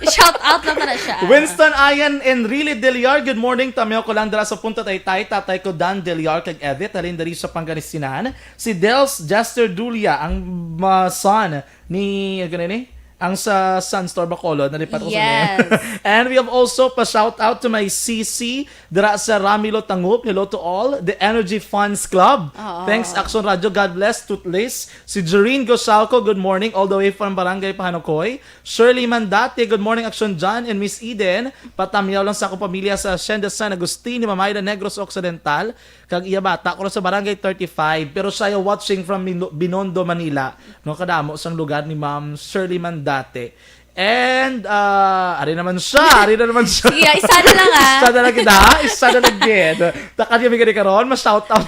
shout out lang na siya. Winston Ian Enrile Deliar, good morning. Tamyaw ko lang dala sa Punta Taytay, tatay ko Dan Deliar kag Edith, halin diri sa Pangasinan. Si Dels Jester Dulia, ang, uh, son ni, ano ni? Ang sa Sunstore Bacolod, nalipat ko sa Yes. name. And we have also pa-shout out to my C C dira sa Ramilo Tangup. Hello to all. The Energy Funds Club. Oo. Thanks, Action Radio. God bless, Toothless. Si Joreen Gosalco, good morning, all the way from Barangay Pahanukoy. Shirley Mandate, good morning, Action John and Miss Eden. Patamyaw lang sa akong pamilya sa Hacienda San Agustin, Himamayda, Negros Occidental. Kag iya bata, kuno sa Barangay thirty-five, pero siya watching from Mino-, Binondo, Manila. No, kadamo sang lugar ni Ma'am Shirley Mandate. And, ah, ari naman siya, ari na naman siya. Sige, isa na lang, ah. Isa na lang kita, ha? Isa na lang gid. Takad kami gani karon, ma-shout out.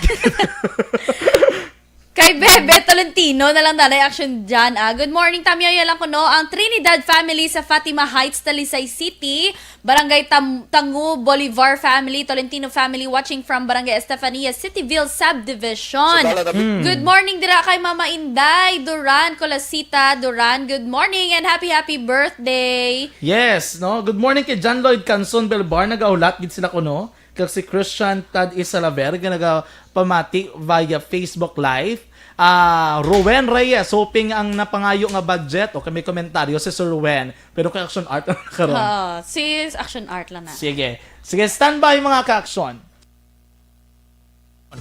Kay Bebe Tolentino na lang, Nanay Action Jan, ah. Good morning, tamyaw ya lang kuno ang Trinidad family sa Fatima Heights, Talisay City. Barangay Tam-, Tangu, Bolivar family, Tolentino family watching from Barangay Estefania, Cityville Subdivision. Sa Dala na Hmm. Good morning dira kay Mama Inday Duran Colasita Duran. Good morning and happy, happy birthday. Yes, no? Good morning kay John Lloyd Canson Belbar. Nagahulat gid sila kuno. Kag si Christian Tad Isalaver nga nagapamati via Facebook Live. Ah, Rowen Reyes, hoping ang napangayo nga budget. Okay, may komentaryo si Sir Rowen. Pero kay Action Art na karon. Oo, si Action Art lang na. Sige. Sige, standby, mga ka-action.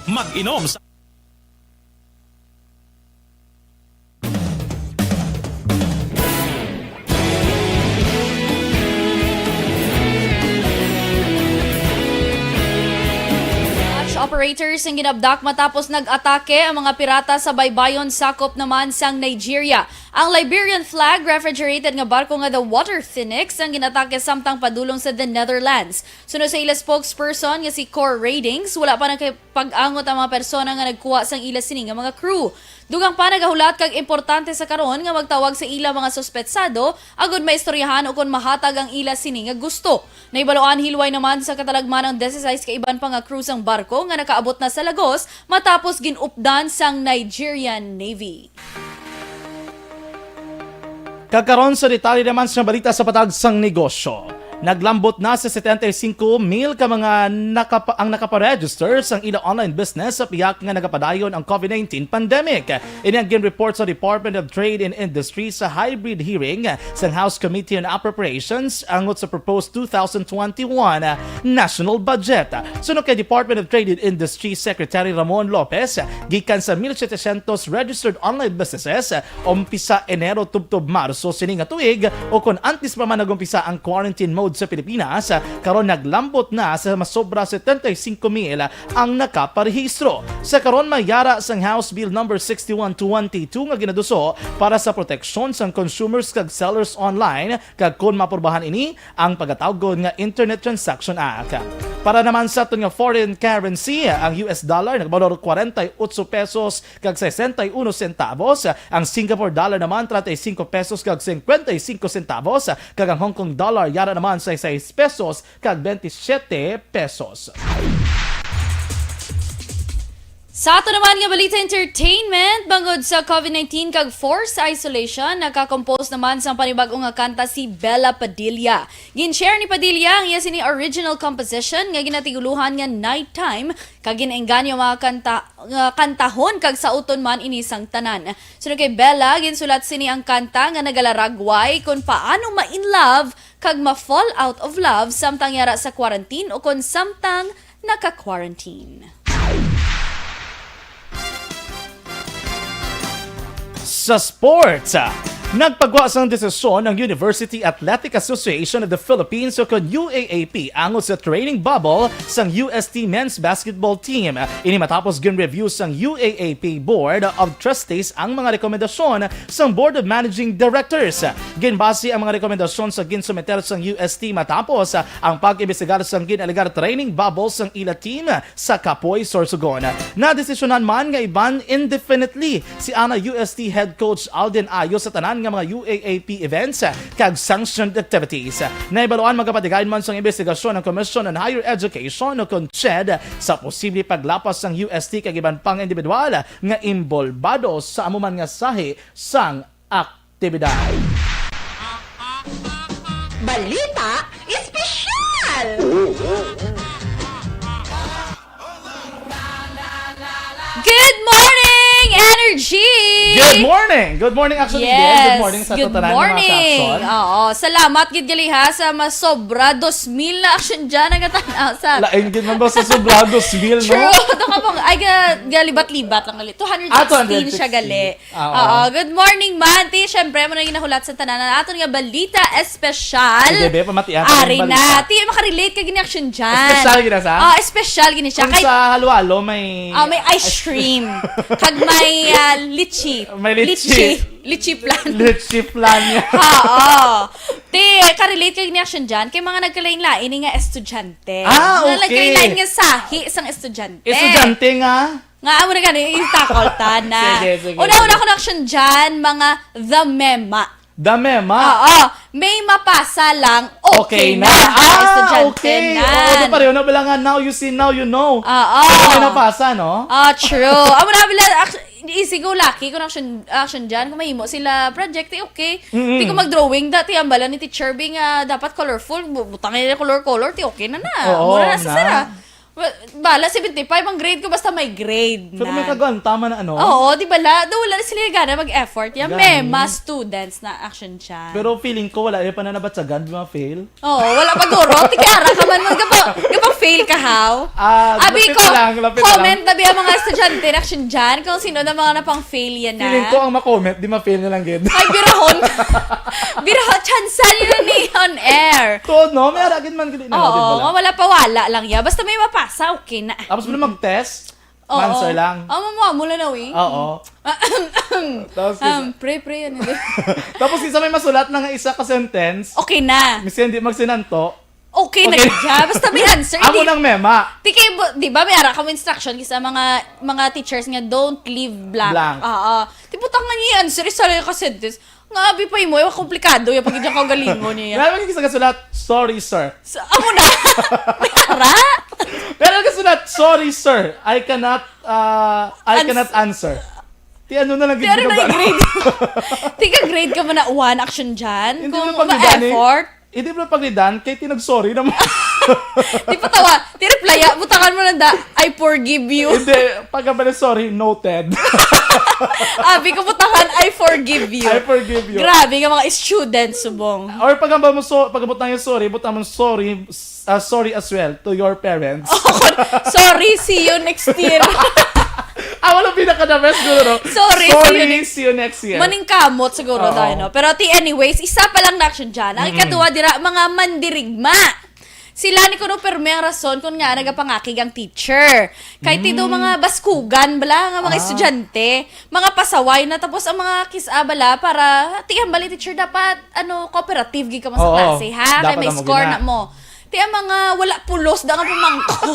Mag-inom sa operators ang ginabdak matapos nag-atake ang mga pirata sa baybayon sakop naman sang Nigeria. Ang Liberian flag refrigerated nga barko nga the Water Phoenix ang ginatake samtang padulong sa the Netherlands. Suno sa ila spokesperson nga si Core Ratings, wala pa nagpag-angot ang mga persona nga nagkuha sang ila sini nga mga crew. Dugang pa nagahulat kag importante sa karon nga magtawag sa ila mga suspetsado agud maistoryahan o kon mahatag ang ila sini nga gusto. Nahibaluan hilway naman sa katalagman ang dise-sais ka iban pa nga crew sang barko nga nakaabot na sa Lagos matapos gin-updan sang Nigerian Navy. Kag karon sa detalye naman sa balita sa patag sang negosyo. Naglambot na sa setenta y cinco mil ka mga nakapa-, ang nakaparegister sang ila online business sa pihak nga nagapadayon ang COVID nineteen pandemic. Ini ang gin-report sa Department of Trade and Industry sa hybrid hearing sang House Committee on Appropriations angot sa proposed two thousand twenty-one national budget. Suno kay Department of Trade and Industry Secretary Ramon Lopez, gikan sa mil setecientos registered online businesses, umpisa Enero tubtob Marso sini nga tuig, o kon antes pa man nag-umpisa ang quarantine mode sa Pilipinas, karon naglambot na sa masobra setenta y cinco mil ang nakaparehistro. Sa karon, may yara sang House Bill Number sixty-one twenty-two nga ginaduso para sa proteksyon sang consumers kag sellers online, kag kon maaprubahan ini, ang pagatawgon nga Internet Transaction Act. Para naman sa aton nga foreign currency, ang U S dollar nagbalor kwarenta y otso pesos kag sesenta y uno centavos, ang Singapore dollar naman treinta y cinco pesos kag cincuenta y cinco centavos, kag ang Hong Kong dollar yara naman sa sais pesos kag veintisiete pesos. Sa ato naman nga balita entertainment, bangod sa COVID nineteen kag forced isolation, nakakompose naman sang panibag-o nga kanta si Bella Padilla. Gin-share ni Padilla ang iya sini original composition nga ginatiguluhan nga Nighttime, kag gin-engganyo mga kanta, nga kantahon kag sauton man ini sang tanan. Suno kay Bella, ginsulat sini ang kanta nga nagalaragway kon paano ma-in love kag ma-fall out of love samtang yara sa quarantine o kon samtang naka-quarantine. Sa sports, nagpagwa sang desisyon ang University Athletic Association of the Philippines o kon U A A P angot sa training bubble sang U S T men's basketball team. Ini matapos gin-review sang U A A P Board of Trustees ang mga rekomendasyon sang Board of Managing Directors. Ginbase ang mga rekomendasyon sa ginsumiter sang U S T matapos ang pag-imbestigar sang gin-alegar training bubble sang ila team sa Kapoy, Sorsogon. Nadesisyonan man nga i-ban indefinitely si ana U S T head coach Alden Ayo sa tanan nga mga U A A P events kag sanctioned activities. Nahibaluan magapatigayon man sang imbestigasyon ang Commission on Higher Education o kon CHED sa posible paglapas sang U S T kag iban pang individual nga imbolbado sa amo man nga sahi sang aktibidad. Balita Espesyal! Good morning, Energy! Good morning! Good morning, actually, yes. Good morning sa tanan nga mga ka-action. Oo, salamat gid gali ha sa masobra dos mil na action dyan nagatan-aw sa... Lain gid man ba sa sobra dos mil, no? True, ito ka pong, ay, ga- galibat-libat lang gali. Two hundred sixteen siya gali. Ah, oo. Oo, good morning man. Ti, syempre, mo na yung nahulat sa tanan. Ang aton nga balita espesyal. Sige, be, pamatian ta Ari ang balita. Na. Ti, makarelate ka gini action dyan. Espesyal gina sa? Oh, espesyal gini siya. Kung Kay, sa halo-halo, may... Oh, may ice cream. Kag may ah, litchi. May litchi. Litchi. Litchi plan. Litchi plan niya. Oo. Ti, karelate ka gini action dyan. Kay mga nagkalain-lain nga estudyante. Ah, okay. Nga nagkalain nga sahi sang estudyante. Estudyante nga? Nga amo na gani, i-tackle ta na. Sige, sige, Una-una sige. Ko na action dyan, mga the mema. The mema? Oo. May mapasa lang, okay, okay na. Na. Ah, estudyante okay. Na. Oo, di pareho na pala nga, now you see, now you know. Oo. Pero may napasa, no? Oh, true. Amo na pala, act- easy go lucky kung action, action dyan. Kung mahimo sila project, eh, okay. Mm-hmm. Di ko mag-drawing dati, ang bala ni Teacher Bing, ah, dapat colorful. Butang nila color-color, ti okay na na. Oo, mura na sa sira. Bala, seventy-five ang grade ko, basta may grade na. Pero may kagwanta man na, ano? Oo, di bala? Daw wala na sila gana mag-effort. Yan, may mas students na action dyan. Pero feeling ko, wala, eh, pa na nabatsagan, di ma-fail. Oo, wala pa guro. Ti Kiara ka man, gapa, gapa-fail ka, how? Ah, Abi ko, lang, lapit lang. Comment na biya mga estudyante na action dyan, kung sino na mga napang-fail yan na. Feeling ko ang ma-comment, di ma-fail na lang gid. Ay, birahon. Biro, tsansa nila ni on air. Tuod, no? May ara gid man gid na Oo, natin bala. Mawala pa wala lang ya. Basta may mapasa, okay na. Tapos mo na mag-test, Oo. Answer lang. Amo mo, amo lang na, wi. Oo. Tapos, um, pre, pre, ano din? Tapos isa may masulat na nga isa ka sentence. Okay na. Miski hindi magsinanto. Okay na gid siya. Basta may answer. Amo nang mema. Ti kay, di ba, may ara ka mo instruction sa mga mga teachers nga don't leave blank. Blank. Oo. Ti butang nga niya answer, isa lang ka sentence. Nga abi pa imo, ay komplikado yung pagkita kaugalingon niya. Meron ka sa kasulat, "Sorry, sir." Sa, amo na. May ara? Meron ka sulat, "Sorry, sir. I cannot, uh, I Ans- cannot answer." Ti ano na lang Pero gid na grade. Tika grade ka mo na one action dyan. Hindi Kung mo pag-, ma-effort. Hindi mo pag-, kay tinag-sorry naman. Di pa tawa. Ti reply, ah, butangan mo lang da, "I forgive you." Hindi, pag ba na sorry, "Noted." Abi ko, butangan, "I forgive you." I forgive you. Grabe nga mga students, subong. Or pag ba mo so, pag butang yung sorry, butang mo sorry, s-, ah, "Sorry as well to your parents." Sorry, see you next year. Ah, wala pinaka the best, siguro, no? Sorry, see you next year. Maningkamot siguro tayo, no? Pero ti anyways, isa pa lang na action dyan. Ang ikaduha dira, mga mandirigma. Sila ni kuno permi ang rason kung nga nagapangakig ang teacher. Kay ti do mga baskugan bala nga mga estudyante, mga pasaway na, tapos ang mga kis-a bala para ti ang bali teacher dapat ano cooperative gid ka mo sa Oo, klase ha, kay dapat may ang score gina- na mo. Ti ang mga wala pulos na nga pamangko.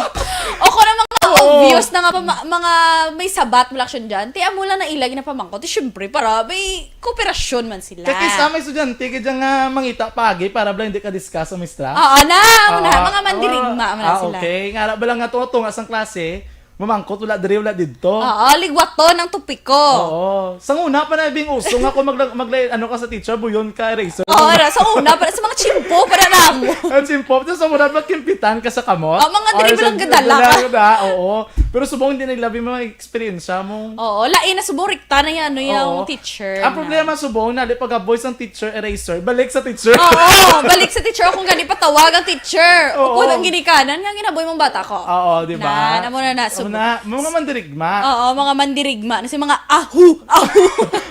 O kung ang mga Oo. obvious na nga pama- mga may sabat mo action dyan, ti amo lang na ilag na pamangko. Ti syempre para may kooperasyon man sila. Kay kis-a may estudyante, kaya nga mangita pagi para bala hindi ka discuss sa mistra. Oo, na, amo na, Ah, mga mandirigma, amo na ah, sila. Okay. Nga, bala nga tunga-tunga sang klase, mamangkot, wala diri, wala didto. Oo, ligwaton ang topiko. Oo. Sang una pa na bing uso nga kung magla-, magla-, ano ka sa teacher, buyon ka, eraser. Oo, ra, sa una pa, sa mga chimpo, para namo. Ang chimpo, tapos sa una pa, kimpitan ka sa kamot. Oh, mga Or diri ba lang sa gadala ka? Gadala, oo. Pero subong hindi naglabi mga eksperyensya mo. Oo, lain na subong rikta na yan, ano, yung Oo. teacher Ang na. problema subong na, di pag-aboy sang teacher eraser, balik sa teacher. Oo, balik sa teacher. Kung gani patawag ang teacher. Oo. Upod ang ginikanan, nga ginaboy mong bata ko. Oo, di ba? Na, namo na na, Amo subong. na, mga mandirigma. Oo, mga mandirigma. Na si mga ahu, ahu.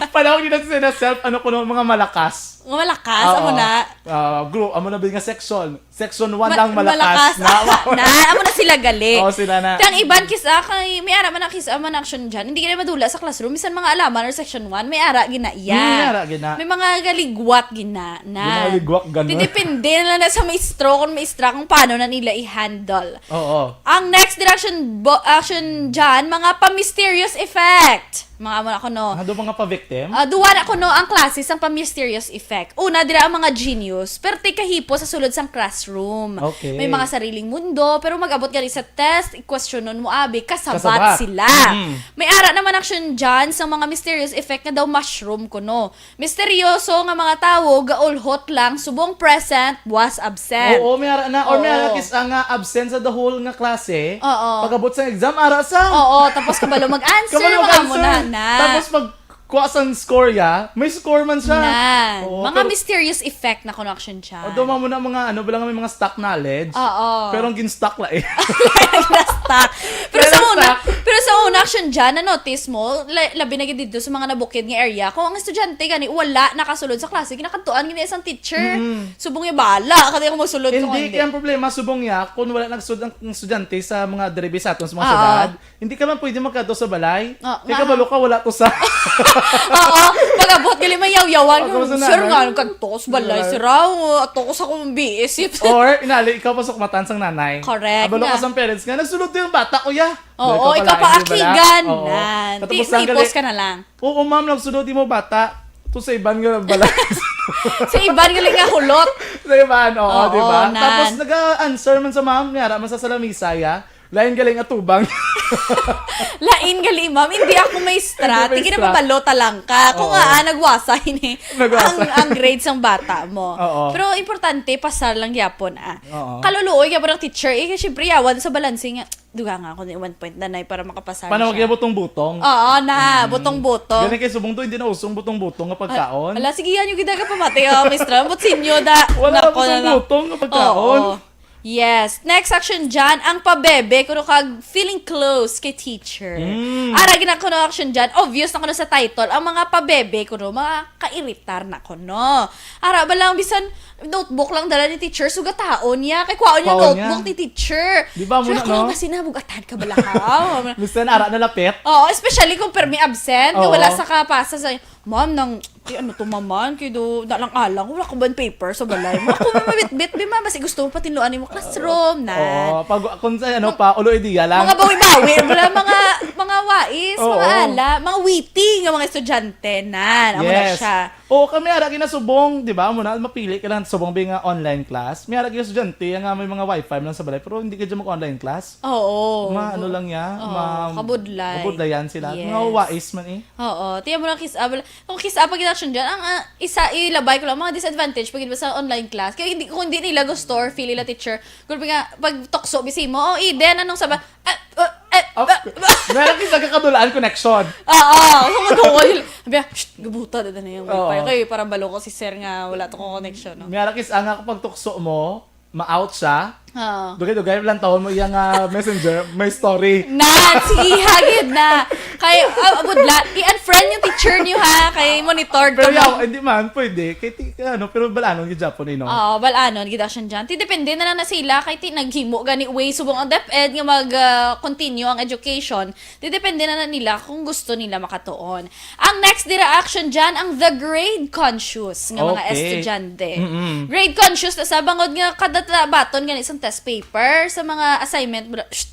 Panawag nila sila self, ano kuno, mga malakas. Mga malakas, Oo. amo na. Ah, group, amo na ba nga section? Section one Ma- lang malakas malakas. na. Na, amo na sila gali. Oo, sila na. Ti ang iban kis-a kay, may ara man ang kis-a man action dyan. Hindi ka na madula sa classroom. Bisan mga alaman or section one, may ara gina iya. Hmm, may ara gina. May mga galigwat gina na. Yung mga ligwat, ganun. Didepende na lang na sa maestro, kung maestra, kung paano na nila i-handle. Oo. Ang next direction, bo- action dyan, mga pa-mysterious effect. Mga amo na kuno. Ano mga pa-victim? Ah, duwa na kuno ang klase sang pa-mysterious effect. Una, dira ang mga genius, pero ti kahipo sa sulod sang classroom. Okay. May mga sariling mundo, pero mag-abot gali sa test, ikwestiyonon mo, abi, kasabat Kasabat. sila. Mm. May ara naman action dyan sa mga mysterious effect nga daw mushroom kuno. Misteryoso nga mga tawo, gaulhot lang, subong present, was absent. Oo, may ara na. Or may Oo. ara kis-a nga absent sa the whole nga klase. Oo. Pag-abot sa exam, ara sa. Oo, tapos kabalo mag-answer, Kabalo mga mag-answer. amo na, na. Tapos pag kuha sang score ya, may score man siya. Na. Oo, Mga pero mysterious effect na connection siya. Although, mamo na mga, ano, bala nga may mga stock knowledge. Oo. Pero ang gin-stock la eh. Na-stock. Pero Pero sa una, na-stock. pero sa una action dyan, na-notice mo, la- labi na gid dito sa mga nabukid nga area, kung ang estudyante gani wala nakasulod sa klase, ginakantuan gini isang teacher. Mm. Subong ya bala, kadi ako masulod ko Hindi, hindi. kaya ang problema, subong ya, kung wala nagsulod ang estudyante sa mga deribi sa aton sa mga Oo. syudad, hindi ka man pwede magkadto sa balay. Ah, Kay nga. kabalo ka, wala to sa Oo, pag-abot gali may yawyawan. Pag-abot sa Sir, nanay. nga, nagkadto sa balay, Balay. sir, ah, ato ko sa kong B S. Or, inali, ikaw pasok matan sang nanay. Correct Abalo nga. ka sa parents nga, nagsulod yung bata ko, ya. Oo, Dahil ka ikaw pala, pa hindi bala? akigan. Oo. Nan. Katapos Ti- lang gali- tipos ka na lang. Oo, ma'am, nagsulod mo bata. To sa iban nga balay. Sa iban gali nga hulot. Sa iban, oo, Oo, di ba? nan. Tapos nag-answer man sa ma'am, may ara man sa salamisa, ya. Lain galing atubang. Lain gali, ma'am. Hindi ako maestra. Hindi Tigi na maestra. Pabalo talang ka. Kung Oo. nga, ah, nagwasa ini Nagwasa. ang, ang grades ng bata mo. Oo. Pero importante, pasar lang yapon, ah. Oo. Kaluluoy yapon ang teacher. Eh, syempre, yawan sa balanse nga. Duga nga ako ni one point na nay para makapasar Panawag siya. Niya butong-butong. Oo, na. Mm. Butong-butong. Gani kay subong to, hindi na usong butong-butong nga pagkaon. Ala, sige, yan yung ginaga pamati, oh, maestra. But sinyo da. Wala na Nako, butong-butong nga pagkaon. Oo. Yes. Next action dyan, ang pabebe, kuno kag feeling close kay teacher. Mm. Ara, gina kuno action dyan, obvious na kuno sa title, ang mga pabebe, kuno, mga kairitar na kuno. Ara, ba lang, bisan notebook lang dala ni teacher, sugataon niya, kay kwaon niya Kwaon niya. notebook ni teacher. Di ba, Sure muna, ako lang no? kasi nabugatan ka bala ka. Minsan, ara na lapit. Oo, especially kung permi absent, nga Oo. wala sa kapasa sa, "Ma'am, nang, ti, ano to, maman? Kay do, na lang alang, wala ko ba yung paper sa balay mo?" Ako may mabitbit, bi, ma'am, basi gusto mo patinluan mo classroom, na. Oo, pag, kung sa, ano Mga pa, ulo idea lang. mga bawi-bawi, wala, mga, mga wais, Oo. mga ala, mga witty nga mga estudyante, na. Amo na Yes. siya. Oo, kami ara ginasubong, di ba? Muna, mapili ka lang subong bi nga online class. May ara gyud estudyante nga may mga wifi man lang sa balay, pero hindi ka dyan mag-online class. Oo. Ma, ano lang niya, Oo, ma-, kabudlay. kabudlayan sila. Yes. Mga wais man eh. Oo. Tiyan mo lang, kis-, ah, wala, kung kis-, ah, pag action dyan, ang, ah, isa, ilabay ko lang, mga disadvantage pag iba sa online class. Kaya hindi, kung hindi nila gusto or feel nila teacher, kung nga, pag tukso, bisi mo, "Oh, Eden, anong saba?" Ah, ah, ah, Okay. ah, ah. Meron kita kakadulaan connection. Oo, so, madungol yun. Sabi niya, "Shh, gabuta, dada na yung Oo. wifi." Kay para balo ko si sir nga wala to ko connection, no? May arakis ang nga kapag tukso mo, ma-out siya. Oo. Dugay-dugay, lang taon mo iya nga messenger, may story. Na, sige, hagid na. Kay, ah, budla, i-unfriend yung teacher niyo, ha? Kay monitor Pero to, yaw, no? hindi man, pwede. Kay ti-, ano, pero balanon, gid Japon, eh, no? Oo, balanon, gid action dyan. Ti, depende na lang na sila, kay ti, naghimo gani way, subong ang DepEd nga mag, ah, continue ang education. Ti, depende na lang nila kung gusto nila makatuon. Ang next dira action dyan, ang the grade conscious nga mga Okay. estudyante. Mm-mm. Grade conscious na sa bangod nga kada ta-, baton gani sa test paper, sa mga assignment, bro, shh,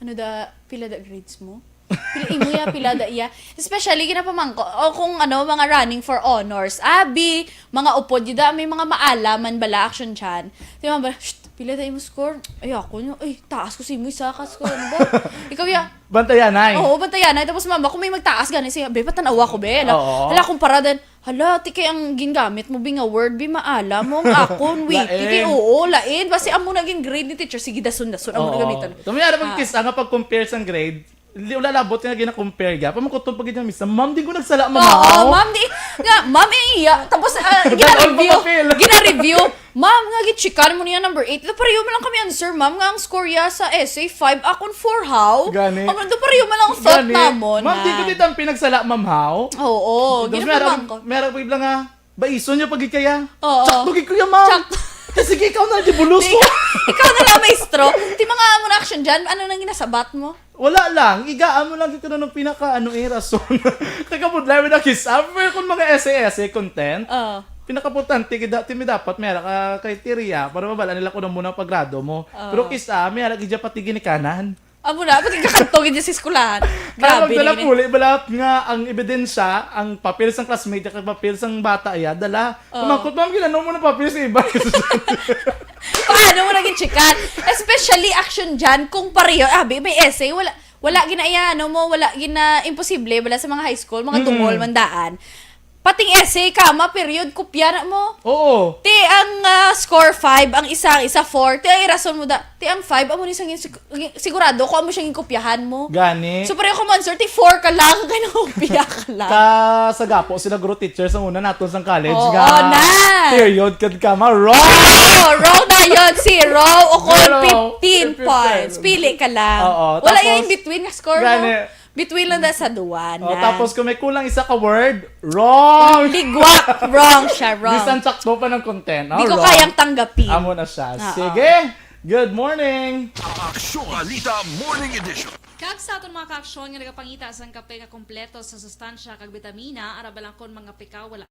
ano da, pila da grades mo? Pila imo ya, pila da iya? Especially, ginapamangko, o kung ano, mga running for honors. Abi, mga upod, yun da, may mga maalaman bala, action dyan. Di ba, ba, shh, pila da imo score? Ay, ako, no? Ay, taas ko sa imo, isa ka score, ano ba? Ikaw ya, Bantayanay. Oo, bantayanay. Tapos, mama, kung may magtaas gani siya, "Be, patanawa ko, be." Hala, Oo. hala, kumpara din. Hala, ti kay ang gingamit mo, bi nga word, bi maala mo, ang akon, wait, Lain. ti kay, oo, lain. Basi amo na gin grade ni teacher, sige, dason-dason, amo na Oo. gamitan. Tumi, ano bang Ah. kis-, ang pag-compare sang grade, li-, wala labot nga gina-compare, ga. Pamangkot pag gid misa, "Ma'am, di ko nagsala, ma'am, Oo, aw." ma'am, di, nga, ma'am, eh, iya. Tapos, ah, Dalawa gina-review, pa papel. gina-review. Ma'am, nga gichikan mo niya number eight. Daw pareho man lang kami answer, ma'am, nga ang score ya sa essay five, akon four, how? Gani. Ang daw pareho man lang ang thought Gani. namon, Ma'am, di ko na. di tampi nagsala, ma'am, how? Oo, Tapos gina meron, pamangkot. meron pa ibla nga, baison niya pag ikaya. Oo. Tsakto gid ko ya, ma'am. Tsakto. Kasi ikaw na, di bulos Di ko. ka, ikaw na lang, maestro. Ti mga amo na action dyan, ano nang ginasabat mo? Wala lang, igaan mo lang kung ano pinaka, ano, eh, rason. Kagabudlay mo na kis-, ah, pero kung mga essay, essay content, Oo. pinakaimportante, gid-, ti mi dapat, may ara ka criteria para mabala nila kung ano muna paggrado mo. Oo. Pero kisa, may ara gid dyan pati ginikanan. Amo na, pati kakanto gid dyan sa eskwelahan. Kaya Grabe magdala rin eh. puli, bala nga ang ebidensya, ang papel sang classmate, kag papel sang bata, iya, dala. Oo. Pamangkot, "Ma'am, ginano mo na papel sa iba?" Paano mo naging chikan? Especially action dyan, kung pareho, abi, may essay, wala, wala ginaya, ano mo, wala gina, imposible, wala sa mga high school, mga Mm. dungol, mandaan. Pating essay, kama, period, kopya na mo. Oo. Ti ang, ah, score five, ang isa, ang isa four. Ti ay rason mo da. Ti ang five, amo ni sang sig-, sigurado ko amo siyang kopyahan mo. Gani. So, pareho ko man, sir, ti four ka lang, kay nakopya ka lang. Ka sa gapo sila guro teacher sa una nato sa college Oo, nga na. period kad kama. Wrong! Oo, wrong na yun. Zero o kung Zero. fifteen Fifteen. points. Pili ka lang. Oo, Wala tapos, yung in between nga score, gani. no? Between lang na sa duwa Oh, na. tapos kung may kulang isa ka word, wrong! Ligwak! Wrong siya, wrong. Bisan sakto pa ng content, no? Di ko Wrong. kayang tanggapin. Amo na siya. Oo. Sige. Good morning! Aksyon Balita Morning Edition. Kag sa aton mga kaaksyon nga nagapangita sang kape nga kompleto sa sustansya kag bitamina, ara bala kon mga peka wala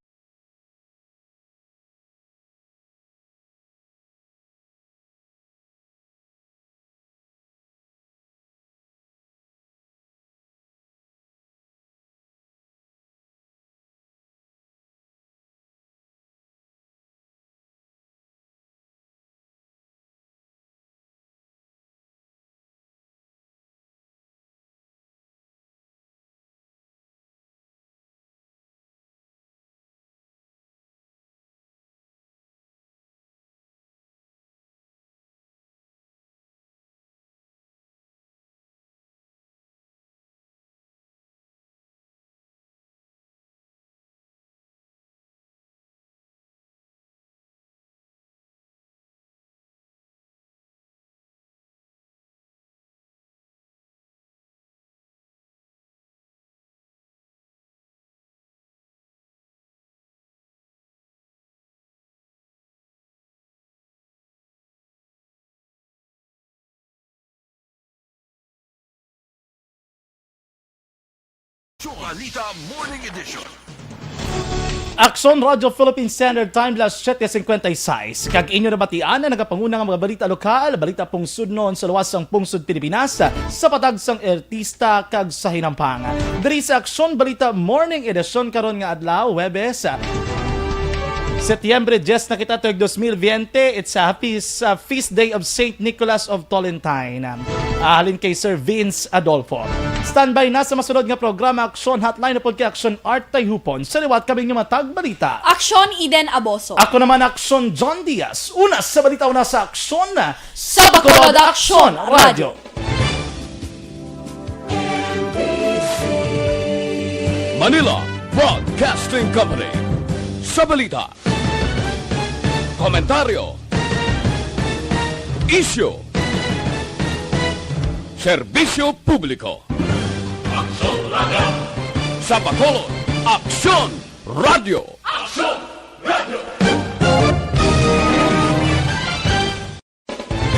Balita Morning Edition. Aksyon Radyo Philippine Standard Time, las siete cincuenta y seis. Kag inyo nabatian ang nagapanguna nga mga balita lokal, balita pungsudnon sa luwas sang pungsod Pilipinas, sa patag sang artista kag sa hinampang. Diri sa Aksyon Balita Morning Edition karon nga adlaw, Huwebes, Setyembre diyes na kita, tuig dos mil biyente. It's a happy uh, feast day of Saint Nicholas of Tolentine. Ah, halin kay Sir Vince Adolfo. Standby na sa masunod nga programa, Aksyon Hotline upod kay Aksyon Art Tayhupon. Sa liwat kami nga matag balita. Aksyon Eden Aboso. Ako naman, Aksyon John Diaz. Una sa balita, una sa aksyon. Sa Bacolod Aksyon Radyo. Manila Broadcasting Company. Sa balita, komentaryo, isyu, serbisyo publiko. Aksyon Radyo. Sa Bacolod, Aksyon Radyo.